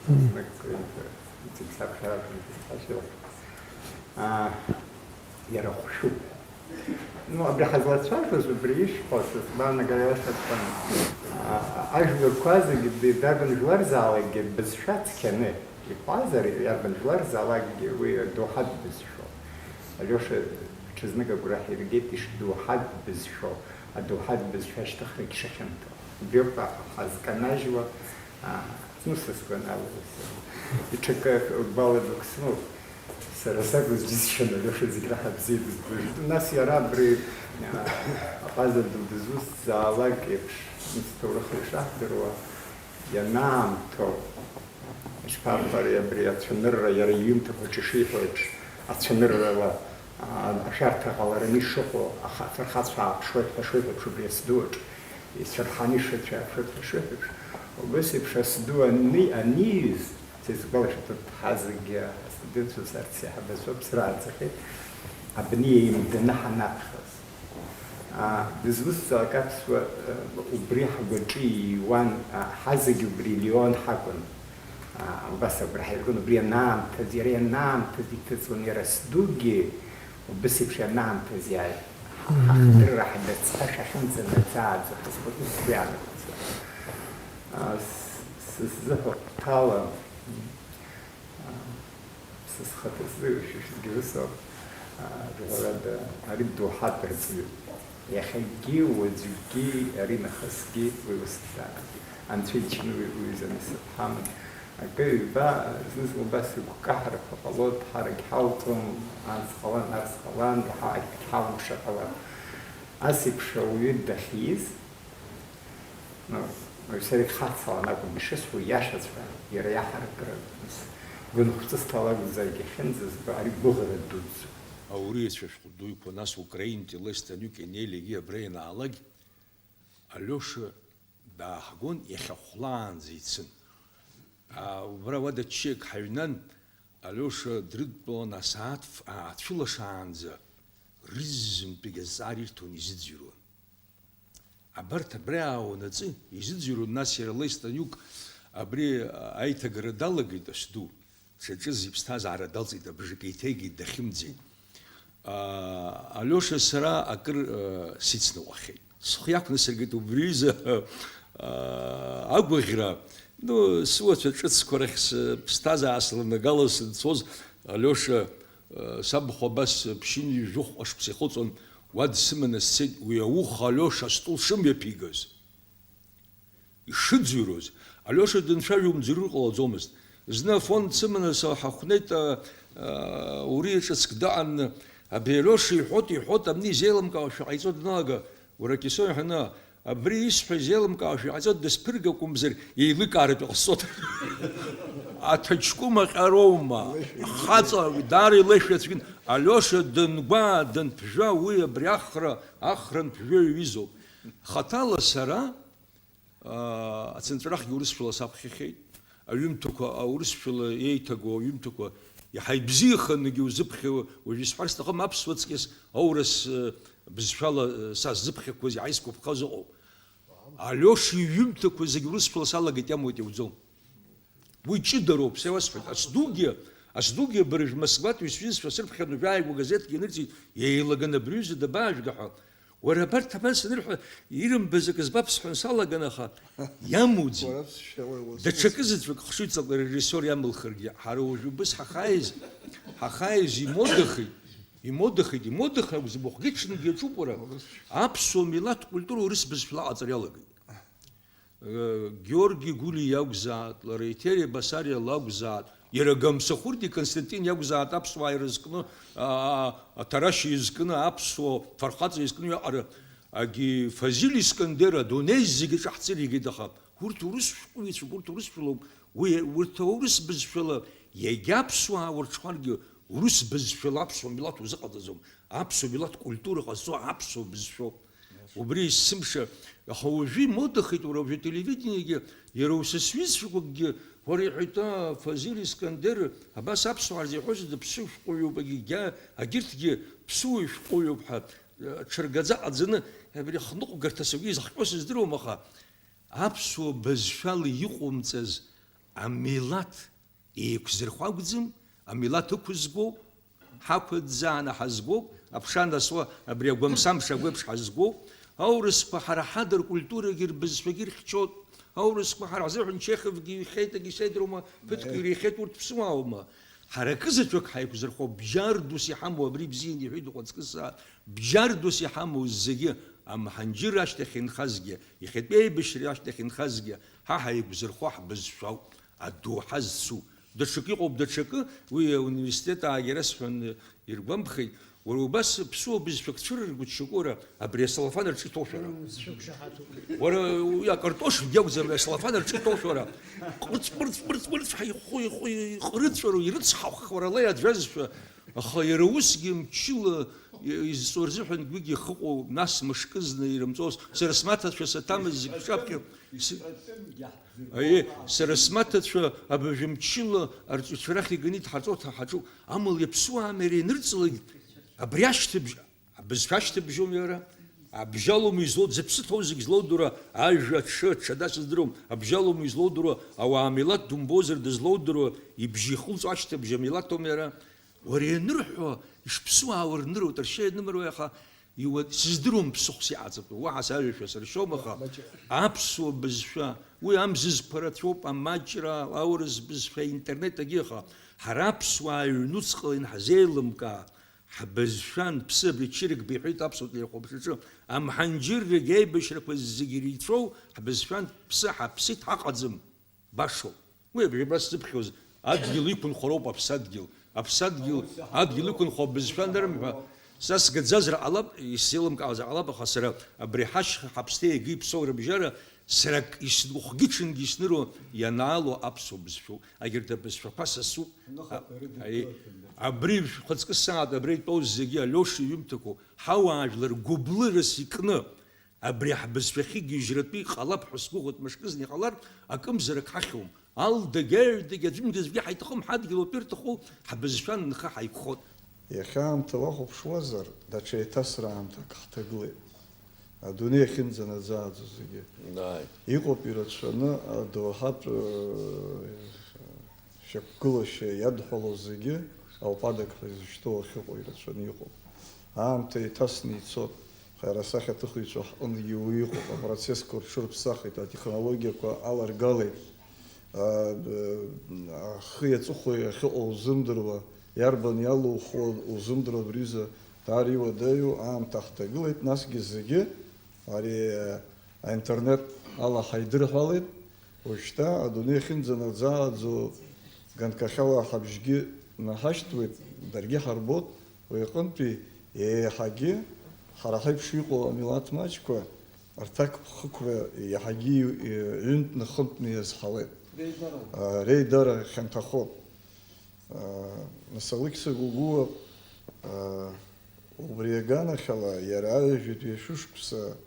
знык, э, иҵегь саԥхьаратәын, аа, иара хәшәуп. Ну, абри ҳазлацәажәоз убри ишәҳәо, сызманагара иашаҵәҟьаны, а, ажәларқәа зегьы, д-, дарбан жәларзаалакгьы бызшәа цқьаны иҳәазар, иарбан жәларзаалакгьы уи доуҳатә бызшәоуп. Алиоша Ҽазнык агәра ҳиргеит ишдоуҳатә бызшәоу, адоуҳатә бызшәа ашьҭыхрагь шахьанҭоу. Убриоуп ҳазканажьуа, аа, зны са сгәанала, даҽакы гәала дук сымоуп. Сара сакәыз џьысшьан, Алиоша зегь раҳа бзиа дызбоит. Нас иара абри, аа, аҟаза ду дызусҭзаалак еиԥш, ус ҭоурых ишаҳдыруа, ианаамҭоу, ишԥарҳәари, абри ацәанырра, иара иҩымҭақәа аҿы ишиҳәо еиԥш, ацәаныррала, аа, ашәарҭа ҟалараны ишыҟоу, аха-, афырхацәа ааԥшуеит ҳәа шеиҳәеиԥш убри асду аҿы, ицәырҳаны ишыцәааԥшуеит ҳәа шеиҳәеиԥш, убас еиԥш асду ани-, аниҩыз, са исгәалашәоит, урҭ ҳазегьы астудентцәа, арҭ сеиҳабацәоуп, срааӡахьеит, абни еимданы ҳанаԥхьоз. Аа, дызусҭзаалак аԥсуа, э, убри ҳгәаҿы ииуан, аа, ҳазегь убри Леон ҳакәын. Аа, убас агәра ҳаиргон, убри анаамҭаз, иара ианаамҭаз иҭыҵуан, иара сдугьы убыс еиԥш ианаамҭаз иааит. Мгм. Ҳахдырра ҳдацҳәа шәахьынӡанаӡааӡо ҳазхәыцуа сгәы иаанагоит. Аа, с-, сыззыҳәа хәҭала, аа, Са схаҭа сзы шәышәгьы рысоуп, аа, жәаҳәарада, ари доуҳатә рҵаҩуп. Иахьагьы, уаҵәгьы, ари нахысгьы уи ус дааит. Анцәа иџьшьаны уи, уи изы насыԥ ҳаман. Акы-ҩба, зны-зынла убас игәкаҳарақәа ҟалоит, ҳарагь ҳалҵуам, ас ҟалан, ас ҟалан, иаҳа акгьы ҳалымшар ҟалап. Ас еиԥш ауаҩы дахьиз, Ну, сара ихацалан акәым ишысҳәо, иашаҵәҟьа, иара иаҳаракыра гәынхәҵысҭала акәзаргьы ахьынӡазба, ари гәыӷра дуӡӡоуп. Ауриацәа шәҟә дуқәа, нас Украинтәи Леслан Ҩык ианеилегьы абра ианаалак, Алиоша дааҳгон, иахьа хәлаанӡа ицын. А, убра уада ччиак ҳаҩнан, Алиоша дрыдтәалан асааҭ ф-, аацәылашаанӡа рызынтәык азҵаара ирҭон, изыӡырҩуан. Абарҭ абра иааунаҵы, изыӡырҩуан, нас иара Леслан Ҩык абри аиҭагара далагеит, асду, дшаҿыз иԥсҭазаара далҵит, абжак еиҭеигеит, дахьымӡеит. Аа, Алиоша сара акыр, аа, сицныҟәахьеит. Схы иақәнасыргеит убри изы, аа, агәаӷьра. Ну, сыуацәа ҿыцқәа рахь сыԥсҭазаара сланагала сынцоз, Алиоша, аа, сабхәа абас ԥшьынҩажәи жәохәҟа шықәса ихыҵуан, уа дсыманы сцеит, уи ауха Алиоша астол шымҩаԥигаз. Ишыӡырҩуаз, Алиоша дынцәажәо умӡырҩыр ҟалаӡомызт. Зны Афон дсыманы са ҳахәнеит, а, а, уриа ҿыцк даан, абри Алиоша иҳәоит, иҳәоит, абни изеилымкаауашәа ҟаиҵо даналага, уара Кьысо иҳәаны, абри исҳәо изеилымкаауашәа иҟаиҵо дысԥыргакәымзар, еиликааратәы ҟасҵоит. Аҭаҷкәым аҟьароума, хаҵа, даара илеишәа цәгьан, Алиоша дангәаа, данԥжәа, уи абри Ахра, Ахра нԥжәаҩ иҩызоуп. Хаҭала сара, Аа, ацынҵәарахгьы урысшәала саԥхьахьеит. Аҩымҭақәа аурысшәала еиҭагоу аҩымҭақәа иаҳа ибзиаханыгьы узыԥхьауа, уажә исҳәар сҭахым, аԥсуа аҵкьыс аурыс, э, бызшәала, э, саззыԥхьақәаз иаҳа исгәаԥхаз ыҟоуп. Алиоша иҩымҭақәа зегь урысшәала салагеит, иамуит, иауӡом. Уи ҷыдароуп, са иуасҳәоит. Асдугьы, асдугьы абыржә Москватәи сҩызцәа сырԥхьаны уажәааигәа газеҭк ианырҵеит, еилаган абри аҩыза дабаажәга ҳәа. Уара абарҭ абас анырҳәа, ирымбаз акы збап сҳәан салаган, аха иамуӡеит. Уара ԥсшьа уара уасҳәоит. Даҽакы заҵәык хшыҩҵакыла режиссиор иамылхыргьы, ҳара уажәы убыс ҳахааиз, ҳахааиз имодахеит, имодахеит, имодахеит акәзар, махәгьы-ҽынгьы иаҿуп уара. Уара ԥсшьа. Аԥсуа милаҭ культура урыс бызшәала аҟаҵара иалагеит. Георги Гәлиа иакәзааит, лара Еҭери Басариа лакәзааит, иара Гамсахәырти Константин иакәзааит аԥсуаа ирызкны, а, а, Ҭарашьа изкны, аԥсуа фырхаҵа изкны уиаҟара, агьи Фазиль Искандер адунеи зегьы ҿаҳҵыр игеит, аха урҭ урыс шәҟәыҩҩцәоуп, урҭ урысшәалоуп, уи, урҭ аурыс бызшәала, иагьа аԥсуаа урҽхәаргьы, урыс бызшәала аԥсуа милаҭ узыҟаҵаӡом, аԥсуа милаҭ культура ҟазҵо аԥсуа бызшәоуп. Убри есымша, аха уажәы имодахеит, уара, уажәы ателевидениегьы, иара уса сҩызцәақәакгьы, уара иҳәеит, аа, Фазиль Искандер, абас аԥсуаа рзы иҳәозеи, дыԥсышәҟәыҩҩуп, агьигьа-, агьырҭгьы ԥсуа шәҟәыҩҩуп ҳәа, ҽыргаӡа ҟаҵаны, абри ахныҟәгарҭа саргьы изыхҟьо сыздыруам, аха аԥсуа бызшәала иҟоумҵаз амилаҭ еиқәзырхо акәӡам, амилаҭ ықәызгоуп, ҳақәыӡааны ҳазгоуп, аԥша анасуа абри агәамсамша агәеиԥш ҳазгоуп, аурысқәа ҳара ҳада ркультурагьы рбызшәагьы ирхьчоит, аурысқәа ҳара ҳзыҳәан Чеховгьы иҩхьеит, егьи сеидроума, ԥыҭк ирихьеит, урҭ ԥсуааума? Ҳара акызаҵәык ҳаиқәзырхо бџьар дус иҳамоу, абри бзианы иҳәеит ухаҵкы сааҭ, бџьар дус иҳамоу зегьы, амҳанџьыр ашьҭахь инхазгьы, иахьатәи аибашьра ашьҭахь инхазгьы, ҳа ҳаиқәзырхо ҳбызшәоуп, адоуҳа зцу. Даҽакы иҟоуп, даҽакы, уи ауниверситет аагьара сҳәан, иргәамԥхеит, уара убас ԥсуа бызшәак цәырыргоит шьоукы, уара, абри асалафан рҿы иҭоушәара. М, сшәықәшаҳаҭуп. Уара, уи акартош бгьагәӡам, асалафан рҿы иҭоушәара. Ҟырц, ҟырц, ҟырц, ҟырц ҳәа ихәы, ихәы, иҟрыҵәароу, ирыцҳахәхуа ала иаӡәазшәа, аха иара усгьы мчыла изҵо рзыҳәан гәигьы хыҟоу, нас мышкызны ирымҵоз, сара смаҭацәа саҭамыз зегь шаԥхьа, с-, аиеи, сара смаҭацәа абыржәы мчыла арҵаҩцәа рахь иганы идҳарҵо ҳаҿуп, амала иаԥсуа амера ианырҵалак, абри ашьҭыбжь, абызшәа ашьҭыбжьоума иара? Абжьалоума излоу, зыԥсы ҭоу зегь злоудыруа, ажәа, аҽы, аҽада сыздыруам, абжьалоума излоудыруа, ауаа милаҭ думбозар дызлоудыруа, ибжьы ихылҵуа ашьҭыбжь амилаҭ аума иара? Уара ианырҳәо, ишԥсуаауа рныруеит, ршьа ианымыруеи, аха иуа-, сыздыруам ԥсыхәс иҟаҵатәу, уаҳа сажәа шәасыршьом, аха аԥсуа бызшәа, уи амзызқәа рацәоуп, амаҷра, аурыс бызшәа, интернет агьы, аха ҳара аԥсуаа аҩнуҵҟала ианҳзеилымкаа, ҳбызшәан, ԥсы абри чырик биҳәеит аԥсуа телехәаԥшраҿы, амҳанџьыррагь аибашьрақәа зегьы иреицәоу ҳбызшәан, ԥсы ҳаԥсит, ҳаҟаӡам. Башоуп. Уи абри абас зыԥхьоз адгьыл иқәынхароуп аԥсадгьыл. Аԥсадгьыл, адгьыл иқәынхо абызшәа анырымҳәа, са сгаӡазар ҟалап, исзеилымкаауазар ҟалап, аха сара абри ҳашьха ҳаԥсҭеи егьи иԥсоу рыбжьара сара ак ис-, ухгьы-ҽынгьы исныруа ианаало аԥсуа бызшәоуп. Егьырҭ абызшәақәа са соуп. Ныхақәа А-, ирыдыркылахьан. Аи, абри шәхаҵкы сааҭ абра итәоу зегьы Алиоша иҩымҭақәоу, ҳауаажәлар гәыблырас икны, абри ҳбызшәахьы гьежьратәы иҟалап ҳәа сгәыӷуеит, мышкызны иҟалартә акымзарак ҳахьуам. Алдагь аҩдагь аӡәымгьы аӡәгьы ҳаиҭахым, ҳадгьыл атәы ирҭаху ҳбызшәа нхы ҳаиқәхоит. Иахьа аамҭа уахәаԥшуазар, даҽа еиҭасра аамҭак ҳҭагылеит. Адунеи ахьынӡанаӡааӡо зегьы. Ааи. Иҟоуп ирацәаны адоуҳатә, э, шьақәгылашьа иадҳәалоу зегьы, ауп адак ҳәа изышьҭоу ахьыҟоу ирацәаны иҟоуп. Аамҭа еиҭасны ицоит. Ҳара асахьаҭыхыҩцәа ҳҟынгьы уи иҟоуп. Апроцессқәа рҽырԥсахит, атехнологиақәа аларгалеит. А, э, ахи аҵыхәеи ахьыҟоу узымдыруа, иарбан иалухуа узымдыруа абри аҩыза даара иуадаҩу аамҭа ҳҭагылеит, насгьы зегьы ари, э, аинтернет ала ҳаидырҳәалеит. Уажәшьҭа адунеи ахьынӡанаӡааӡо ганкахьала ҳабжьгьы наҳашьҭуеит, даргьы ҳарбоит, уи аҟынтәи еиҳагьы ҳара ҳаиԥш иҟоу амилаҭ маҷқәа рҭакԥхықәра иаҳагьы ҩынтәны-хынтәны иазҳауеит. Реидара. А, реидара хьанҭахоит. А, нас Алықьса Гогәуа, а, убри аганахьала иара аҩажәатәи ашәышықәса,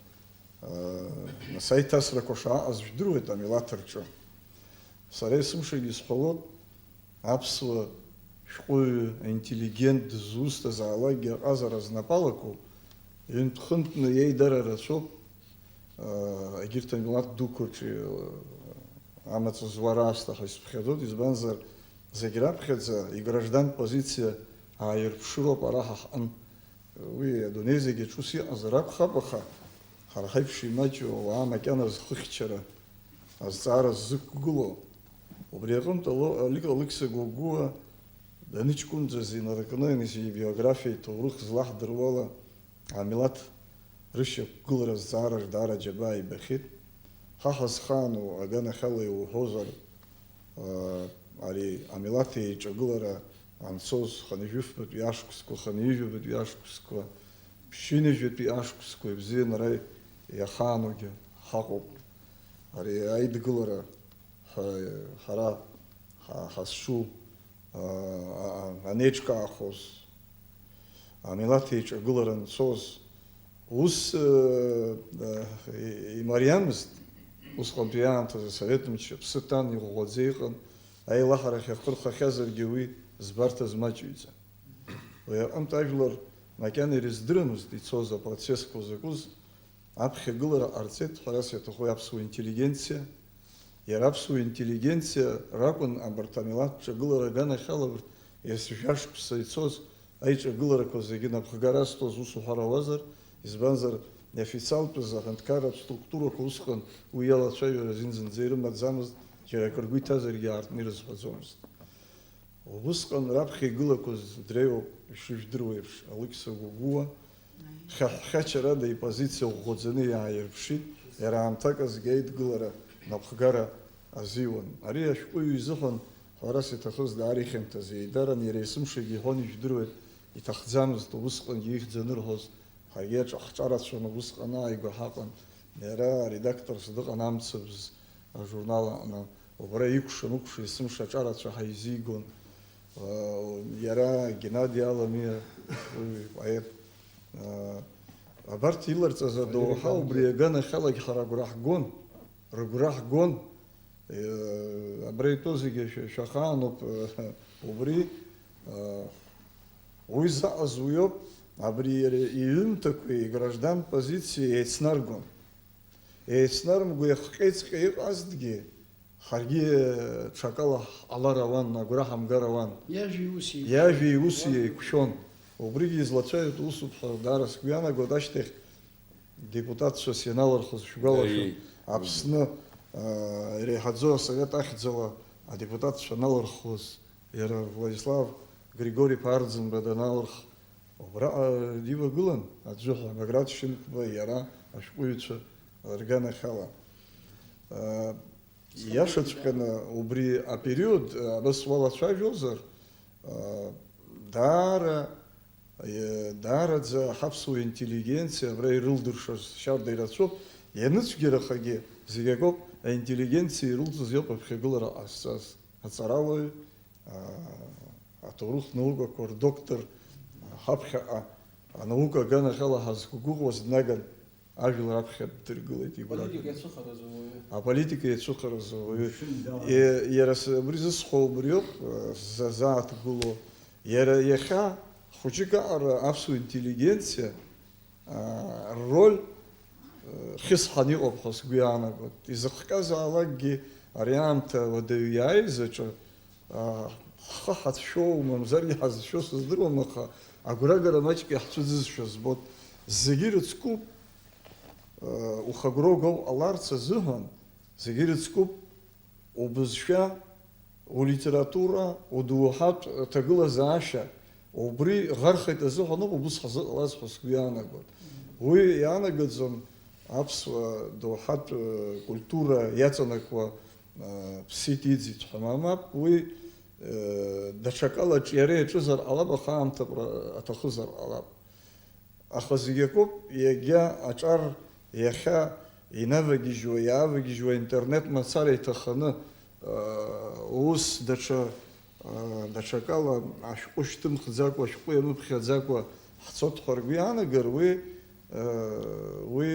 а, нас аиҭасрақәа шааҟаз жәдыруеит амилаҭ рҿы. Сара есымшагьы исҳәалоит, аԥсуа шәҟәыҩҩы, аинтеллигент дызусҭазаалакгьы аҟазара знапы алаку, ҩынтә-хынтәны иеидара рацәоуп, аа, егьырҭ амилаҭ дуқәа рҿы, аа, амаҵ зуа раасҭа ҳәа исыԥхьаӡоит, избанзар, зегь раԥхьаӡа играждантә позициа ааирԥшыроуп ара ҳа ҳҟын. Уи адунеи зегьаҿ ус иҟазар акәхап, аха ҳара ҳаиԥш имаҷу ауаа макьана зхыхьчара азҵаара ззықәгылоу. Убри аҟынтә Ало-, Алик-, Алықьса Гогәуа даныҷкәынӡаз инаркны, ибиографиа, иҭоурых злаҳдыруала, амилаҭ рышьақәгылара азҵаара даара џьабаа ибахьеит. Ҳа ҳазхаану аганахьала иуҳәозар, аа, ари амилаҭ еиҿагылара анцоз хынҩажәифбатәи ашықәсқәа, хынҩажәабатәи ашықәсқәа, ԥшьынҩажәатәи ашықәсқәа ибзианы ара иахаанугьы ҳаҟоуп. Ари аидгылара ҳәа ҳара ҳа-, ҳазҿу, а, а, анеиҿкаахоз, амилаҭ еиҿагылара анцоз, ус, э, э, имариамызт. Усҟантәи аамҭазы асовет мчы аԥсы ҭан, иӷәӷәаӡа иҟан, аилаҳарахь акы рхахьазаргьы уи збарҭаз маҷыҩӡан. Уи аҟынтә ажәлар макьана ирыздырамызт ицоз апроцессқәа закәыз, аԥхьагылара ҟарҵеит, ҳәарас иаҭаху аԥсуа интеллигенциа. Иара аԥсуа интеллигенциа ракәын абарҭ амилаҭ ҿагылара аганахьала урҭ есжәа шықәса ицоз аиҿагыларақәа зегьы напхгара азҭоз, ус уҳәар ауазар, избанзар, неофициалтәыз аҳәынҭқарратә структурақәа усҟан уи иалацәажәара азин зынӡа ирымаӡамызт, џьара акы ргәы иҭазаргьы аартны ирызҳәаӡомызт. Убысҟан раԥхьа игылақәаз дреиуоуп, ишыжәдыруа еиԥш, Алықьса Гәыгәуа хьаҳәхьачарада ипозициа ӷәӷәаӡаны иааирԥшит, иара аамҭак азгьы аидгылара напхгара азиуан. Ари ашәҟәыҩҩы изыҳәан ҳәарас иҭахыз даара ихьанҭаз, еидаран иара есымшагьы иҳәон, ижәдыруеит, иҭахӡамызт убысҟангьы ихьӡ анырҳәоз, ҳаргьы аҿ-, ҳҿарацәаны убысҟан ааигәа ҳаҟан. Иара аредакторс дыҟан Амцабз ажурнал аҟны. Убра икәша-мыкәша есымша аҿарацәа ҳаизигон. Иара Геннади Аламиа, уи поет. Абарҭ иларҵаз адоуҳа убри аганахьалагь ҳара агәра ҳгон, рыгәра ҳгон. Абра итәоу зегьы шәа-, шәахаануп, убри, уи заҟаз уиоуп, абри иара иҩымҭақәеи играждан позициеи еицнаргон. Еицнарымго иахҟьеиҵҟьа иҟазҭгьы, ҳаргьы ҽакала ҳҟалар ауан, агәра ҳамгар ауан. Иажәеи уси еиқәшәон. Иажәеи уси еиқәшәон. Убригьы излацәажәо усуп ҳәа даара сгәы иаанагоит, ашьҭахь депутатцәас ианалырхыз шәгәалашәом. Аи. Аԥсны, аа, иреиҳаӡоу асовет ахьӡала адепутатцәа аналырхуаз, иара Владислав Григори-иԥа Арӡынба даналырх, убраҟа дивагылан аӡәы ҳәа, Баграт Шьынқәба, иара, ашәҟәыҩҩцәа рганахьала. Аа, Иашаҵәҟьаны убри апериод, абас уалацәажәозар, даара, даараӡа ҳаԥсуа интеллигенциа абра ирылдыршаз шьарда ирацәоуп, ианыцәгьарахагьы зегь акоуп, аинтеллигенциа ирылҵыз иоуп аԥхьагылара ҟазҵаз, аҵарауаҩ, аҭоурых наукақәа рдоктор, ҳаԥхьаҟа анаука аганахьала ҳазқәгәыӷуаз днаган. Ажәлар аԥхьа ддыргылеит игәра. Аполитика иацәыхаразы ауаҩы. Аполитика иацәыхаразы ауаҩы. Мшын далан. Е, иара с-, абри зысҳәо убриоуп, э, сзазааҭгыло. Иара иахьа хәыҷык аҟара аԥсуа интеллигенциа, аа, рроль, э, хьысҳан иҟоуп ҳәа сгәы иаанагоит. Изыхҟьазаалакгьы ари аамҭа уадаҩы иааиз аҿы, аа, ҳхы ҳацәшәоу, мамзаргьы ҳазшәо сыздыруам, аха агәрагара маҷк иаҳцәыӡызшәа збоит. Зегьы ирыцкуп, ухагәра угауа ҟаларц азыҳәан, зегьы ирыцкуп, убызшәа, улитература, удоуҳатә ҭагылазаашьа, убри ӷархеит азыҳәаноуп убыс ҳзыҟалаз ҳәа сгәы иаанагоит. Уи иаанагаӡом аԥсуа доуҳатә культура иаҵанакуа ԥсит, иӡит ҳәа, мамап, уи даҽакала аҿиара иаҿызар ҟалап, аха аамҭа аҭахызар ҟалап. Аха зегь акоуп, иагьа аҿар иахьа инавагьежьуа, иаавагьежьуа аинтернет мацара иҭаханы, ус даҽа, даҽакала ашәҟәы шьҭымхӡакәа, ашәҟәы иамыԥхьаӡакәа ҳцоит ҳәа ргәы иаанагар, уи, уи,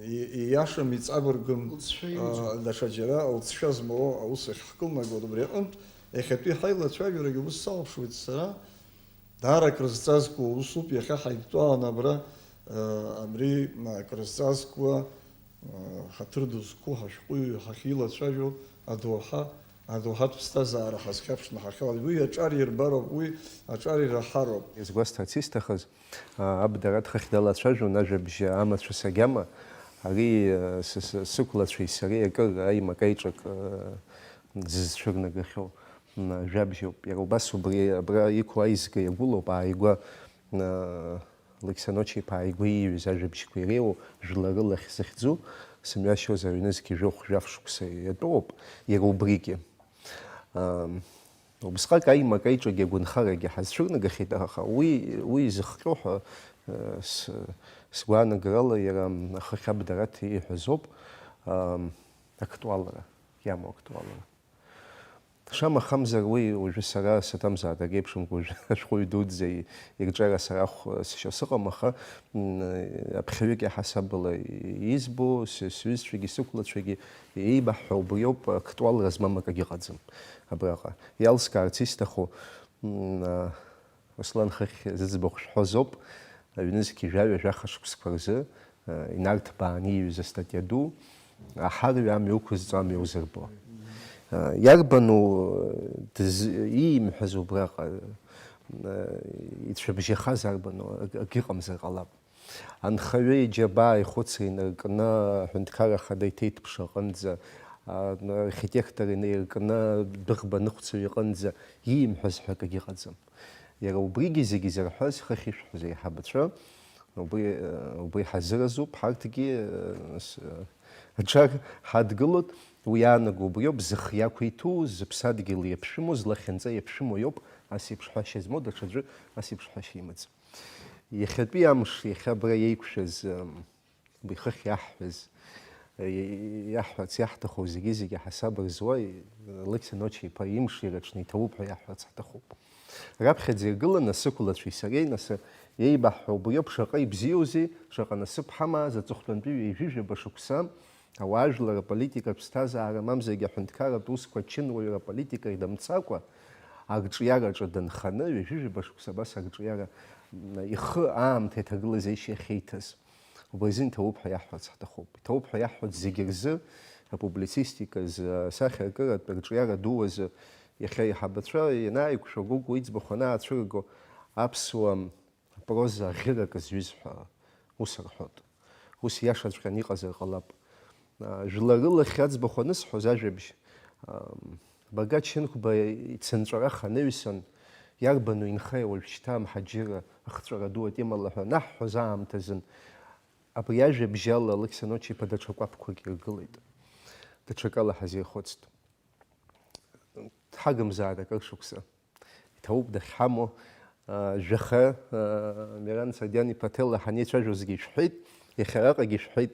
и-, ииашам, иҵабыргым, лҵшәа имоуӡом. Даҽаџьара лҵшәа змоу аус ахь ҳкылнагоит. Убри аҟынтә, иахьатәи ҳаилацәажәарагьы ус салаԥшуеит сара, Даара акрызҵазкуа усуп, иахьа ҳаидтәалан абра, э, абри, м, акрызҵазкуа, э, ҳаҭыр ду зқәу ҳашәҟәыҩҩы ҳахьилацәажәо адоуҳа, адоуҳатә ԥсҭазаара ҳазхьаԥшны ҳахьалаз. Уи аҿар ирбароуп, уи аҿар ираҳароуп. Изгәасҭарц исҭахыз, а, Аб Дараҭ хыхь далацәажәон ажәабжь амацәыс агьама, ари, э, сы-, сы-, сықәлацәеи сареи акыр аимак-аиҿак, э, зызцәырнагахьоу. М, жәабжьоуп. Иара убас убри абра иқәу аизга иагәылоуп, ааигәа, м, Алықьса Ноча-иԥа ааигәа ииҩыз ажәабжьқәа иреиуоу жәлары лахь зыхьӡу, сымҩашьозар, аҩнызқьи жәохә-жәаф шықәса иатәоуп, иара убригьы. Ам, убысҟак аимак-аиҿагьы агәынхарагьы ҳазцәырнагахьеит, аха уи, уи изыхҟьо ҳәа, э, с-, сгәаанагарала иара, м, ахыхь Аб Дараҭ ииҳәаз ауп, ам, актуалра, иамоу актуалра. Шамахамзар, уи уажәы сара саҭамзааит, ак еиԥшымкәа уажәы ашәҟәыҩҩы дуӡӡа ирҿиара сара ахә сшьо сыҟам, аха, м, аԥхьаҩык иаҳасабала избо, сы-, сҩызцәагьы сықәлацәагьы еибаҳҳәо убриоуп, актуалра змам акагьы ыҟаӡам абраҟа. Иалскаарц исҭаху, м, а, Руслан хыхь зыӡбахә шәҳәозоуп, аҩнызқьи жәаҩа-жәаха шықәсқәа рзы, э, инарҭбааны ииҩыз астатиа ду, аҳарҩа амҩа уқәызҵо амҩа узырбо. Э, иарбану, э, дыз-, иимҳәаз убраҟа, э, ицәыбжьахаз арбану, ак-, акгьы ыҟамзар ҟалап. Анхаҩы иџьабаа ихәыцра инаркны, аҳәынҭқарра ахада иҭеиҭԥш аҟынӡа, архитектор инеиркны дәыӷба ныҟәцаҩ иҟынӡа иимҳәаз ҳәа акгьы ыҟаӡам. Иара убригьы зегьы зырҳәаз хыхь ишәҳәоз аиҳабацәа, убри, убри ҳазыразуп, ҳарҭгьы, э, с-, э, аҿар ҳадгылоит, уи иаанаго убриоуп, зых иақәиҭу, зыԥсадгьыл иаԥшәымоу, злахьынҵа иаԥшәымоу иоуп ас еиԥш ҳәашьа змоу, даҽаӡәы ас еиԥш ҳәашьа имаӡам. Иахьатәи амш, иахьа абра иеиқәшәаз, ам, уи хыхь иаҳҳәаз, и-, иаҳҳәарц иаҳҭаху зегьы-зегьы ҳасаб рзуа, и-, Алықьса Ноча-иԥа имш ираҽны иҭабуп ҳәа иаҳҳәарц ҳҭахуп. Раԥхьаӡа иргыланы сықәлацәеи сареи, нас, еибаҳҳәо убриоуп, шаҟа ибзиоузеи, шаҟа насыԥ ҳамааз аҵыхәтәантәи ҩажәижәаба шықәса, ауаажәлар аполитикатә ԥсҭазаара, мамзаргьы аҳәынҭқарратә усқәа ачынуаҩра аполитика идамцакәа, арҿиараҿы дынханы, ҩажәижәаба шықәса абас арҿиара, м, ихы аамҭа иҭагылазеишь иахьеиҭаз. Убри азын иҭабуп ҳәа иаҳҳәарц ҳҭахуп. Иҭабуп ҳәа иаҳҳәоит зегьы рзы, апублицистика азы, асахьаркыратә арҿиара ду азы. Иахьа аиҳабацәа ианааиқәшәо, Гәыгә иӡбахә анаацәырго, аԥсуа проза аӷьырак зҩыз ҳәа ус рҳәоит. Ус иашаҵәҟьаны иҟазар ҟалап. А, жәлар рылахь аӡбахә анысҳәоз ажәабжь, ам, Багач Шьынқәба ицынҵәараха анаҩсан, иарбану инхеи уажәшьҭа амҳаџьырра ахҵәара ду атемала ҳәа анаҳҳәоз аамҭазын, абри ажәабжь ала Алықьса Ноча-иԥа даҽа кәаԥқәак иргылеит. Даҽакала ҳазирхәыцт. Дҳагымзаара акыр шықәса. Иҭабуп дахьҳамоу, а, жәаха, а, Миран Сардиан-иԥа Ҭелла ҳанеицәажәозгьы ишәҳәеит, иахьа араҟагьы ишәҳәеит,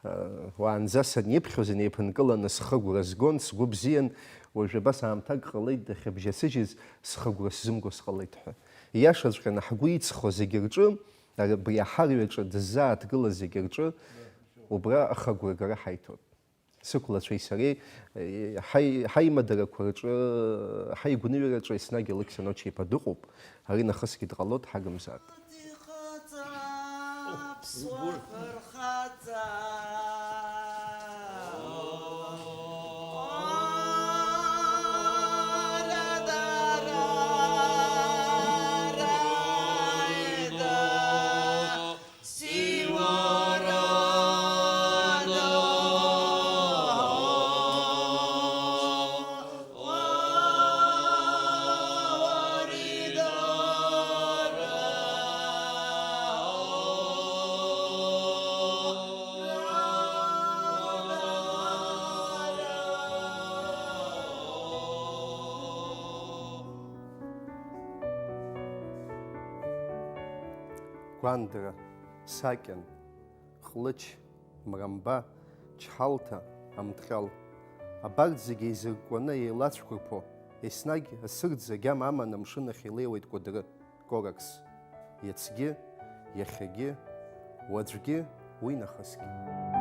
а, уаанӡа саниԥхьоз инеиԥынкыланы схы агәра згон, сгәы бзиан, уажә абас аамҭак ҟалеит дахьыбжьасыжьыз, схы агәра сзымго сҟалеит ҳәа. Ииашаҵәҟьаны ҳгәы иҵхо зегьы рҿы, абри аҳарҩаҿы дыззааҭгылаз зегьы рҿы, убра ахы агәрагара ҳаиҭоит. Сықәлацәеи сареи, е, ҳаи-, ҳаимадарақәа рҿы, ҳаигәныҩраҿы еснагь Алықьса Ноча-иԥа дыҟоуп, ари нахысгьы дҟалоит, ҳагымзааит. Гәандра, Сакьан, Ҟлыч, Мрамба, Чҳалҭа, Амҭҟьал. Абарҭ зегьы еизыркәкәаны еилацәқәырԥо, еснагь асырӡ агьама аман амшын ахь илеиуеит Кәыдры, Коракс. Иацгьы, иахьагьы, уаҵәгьы, уи нахысгьы.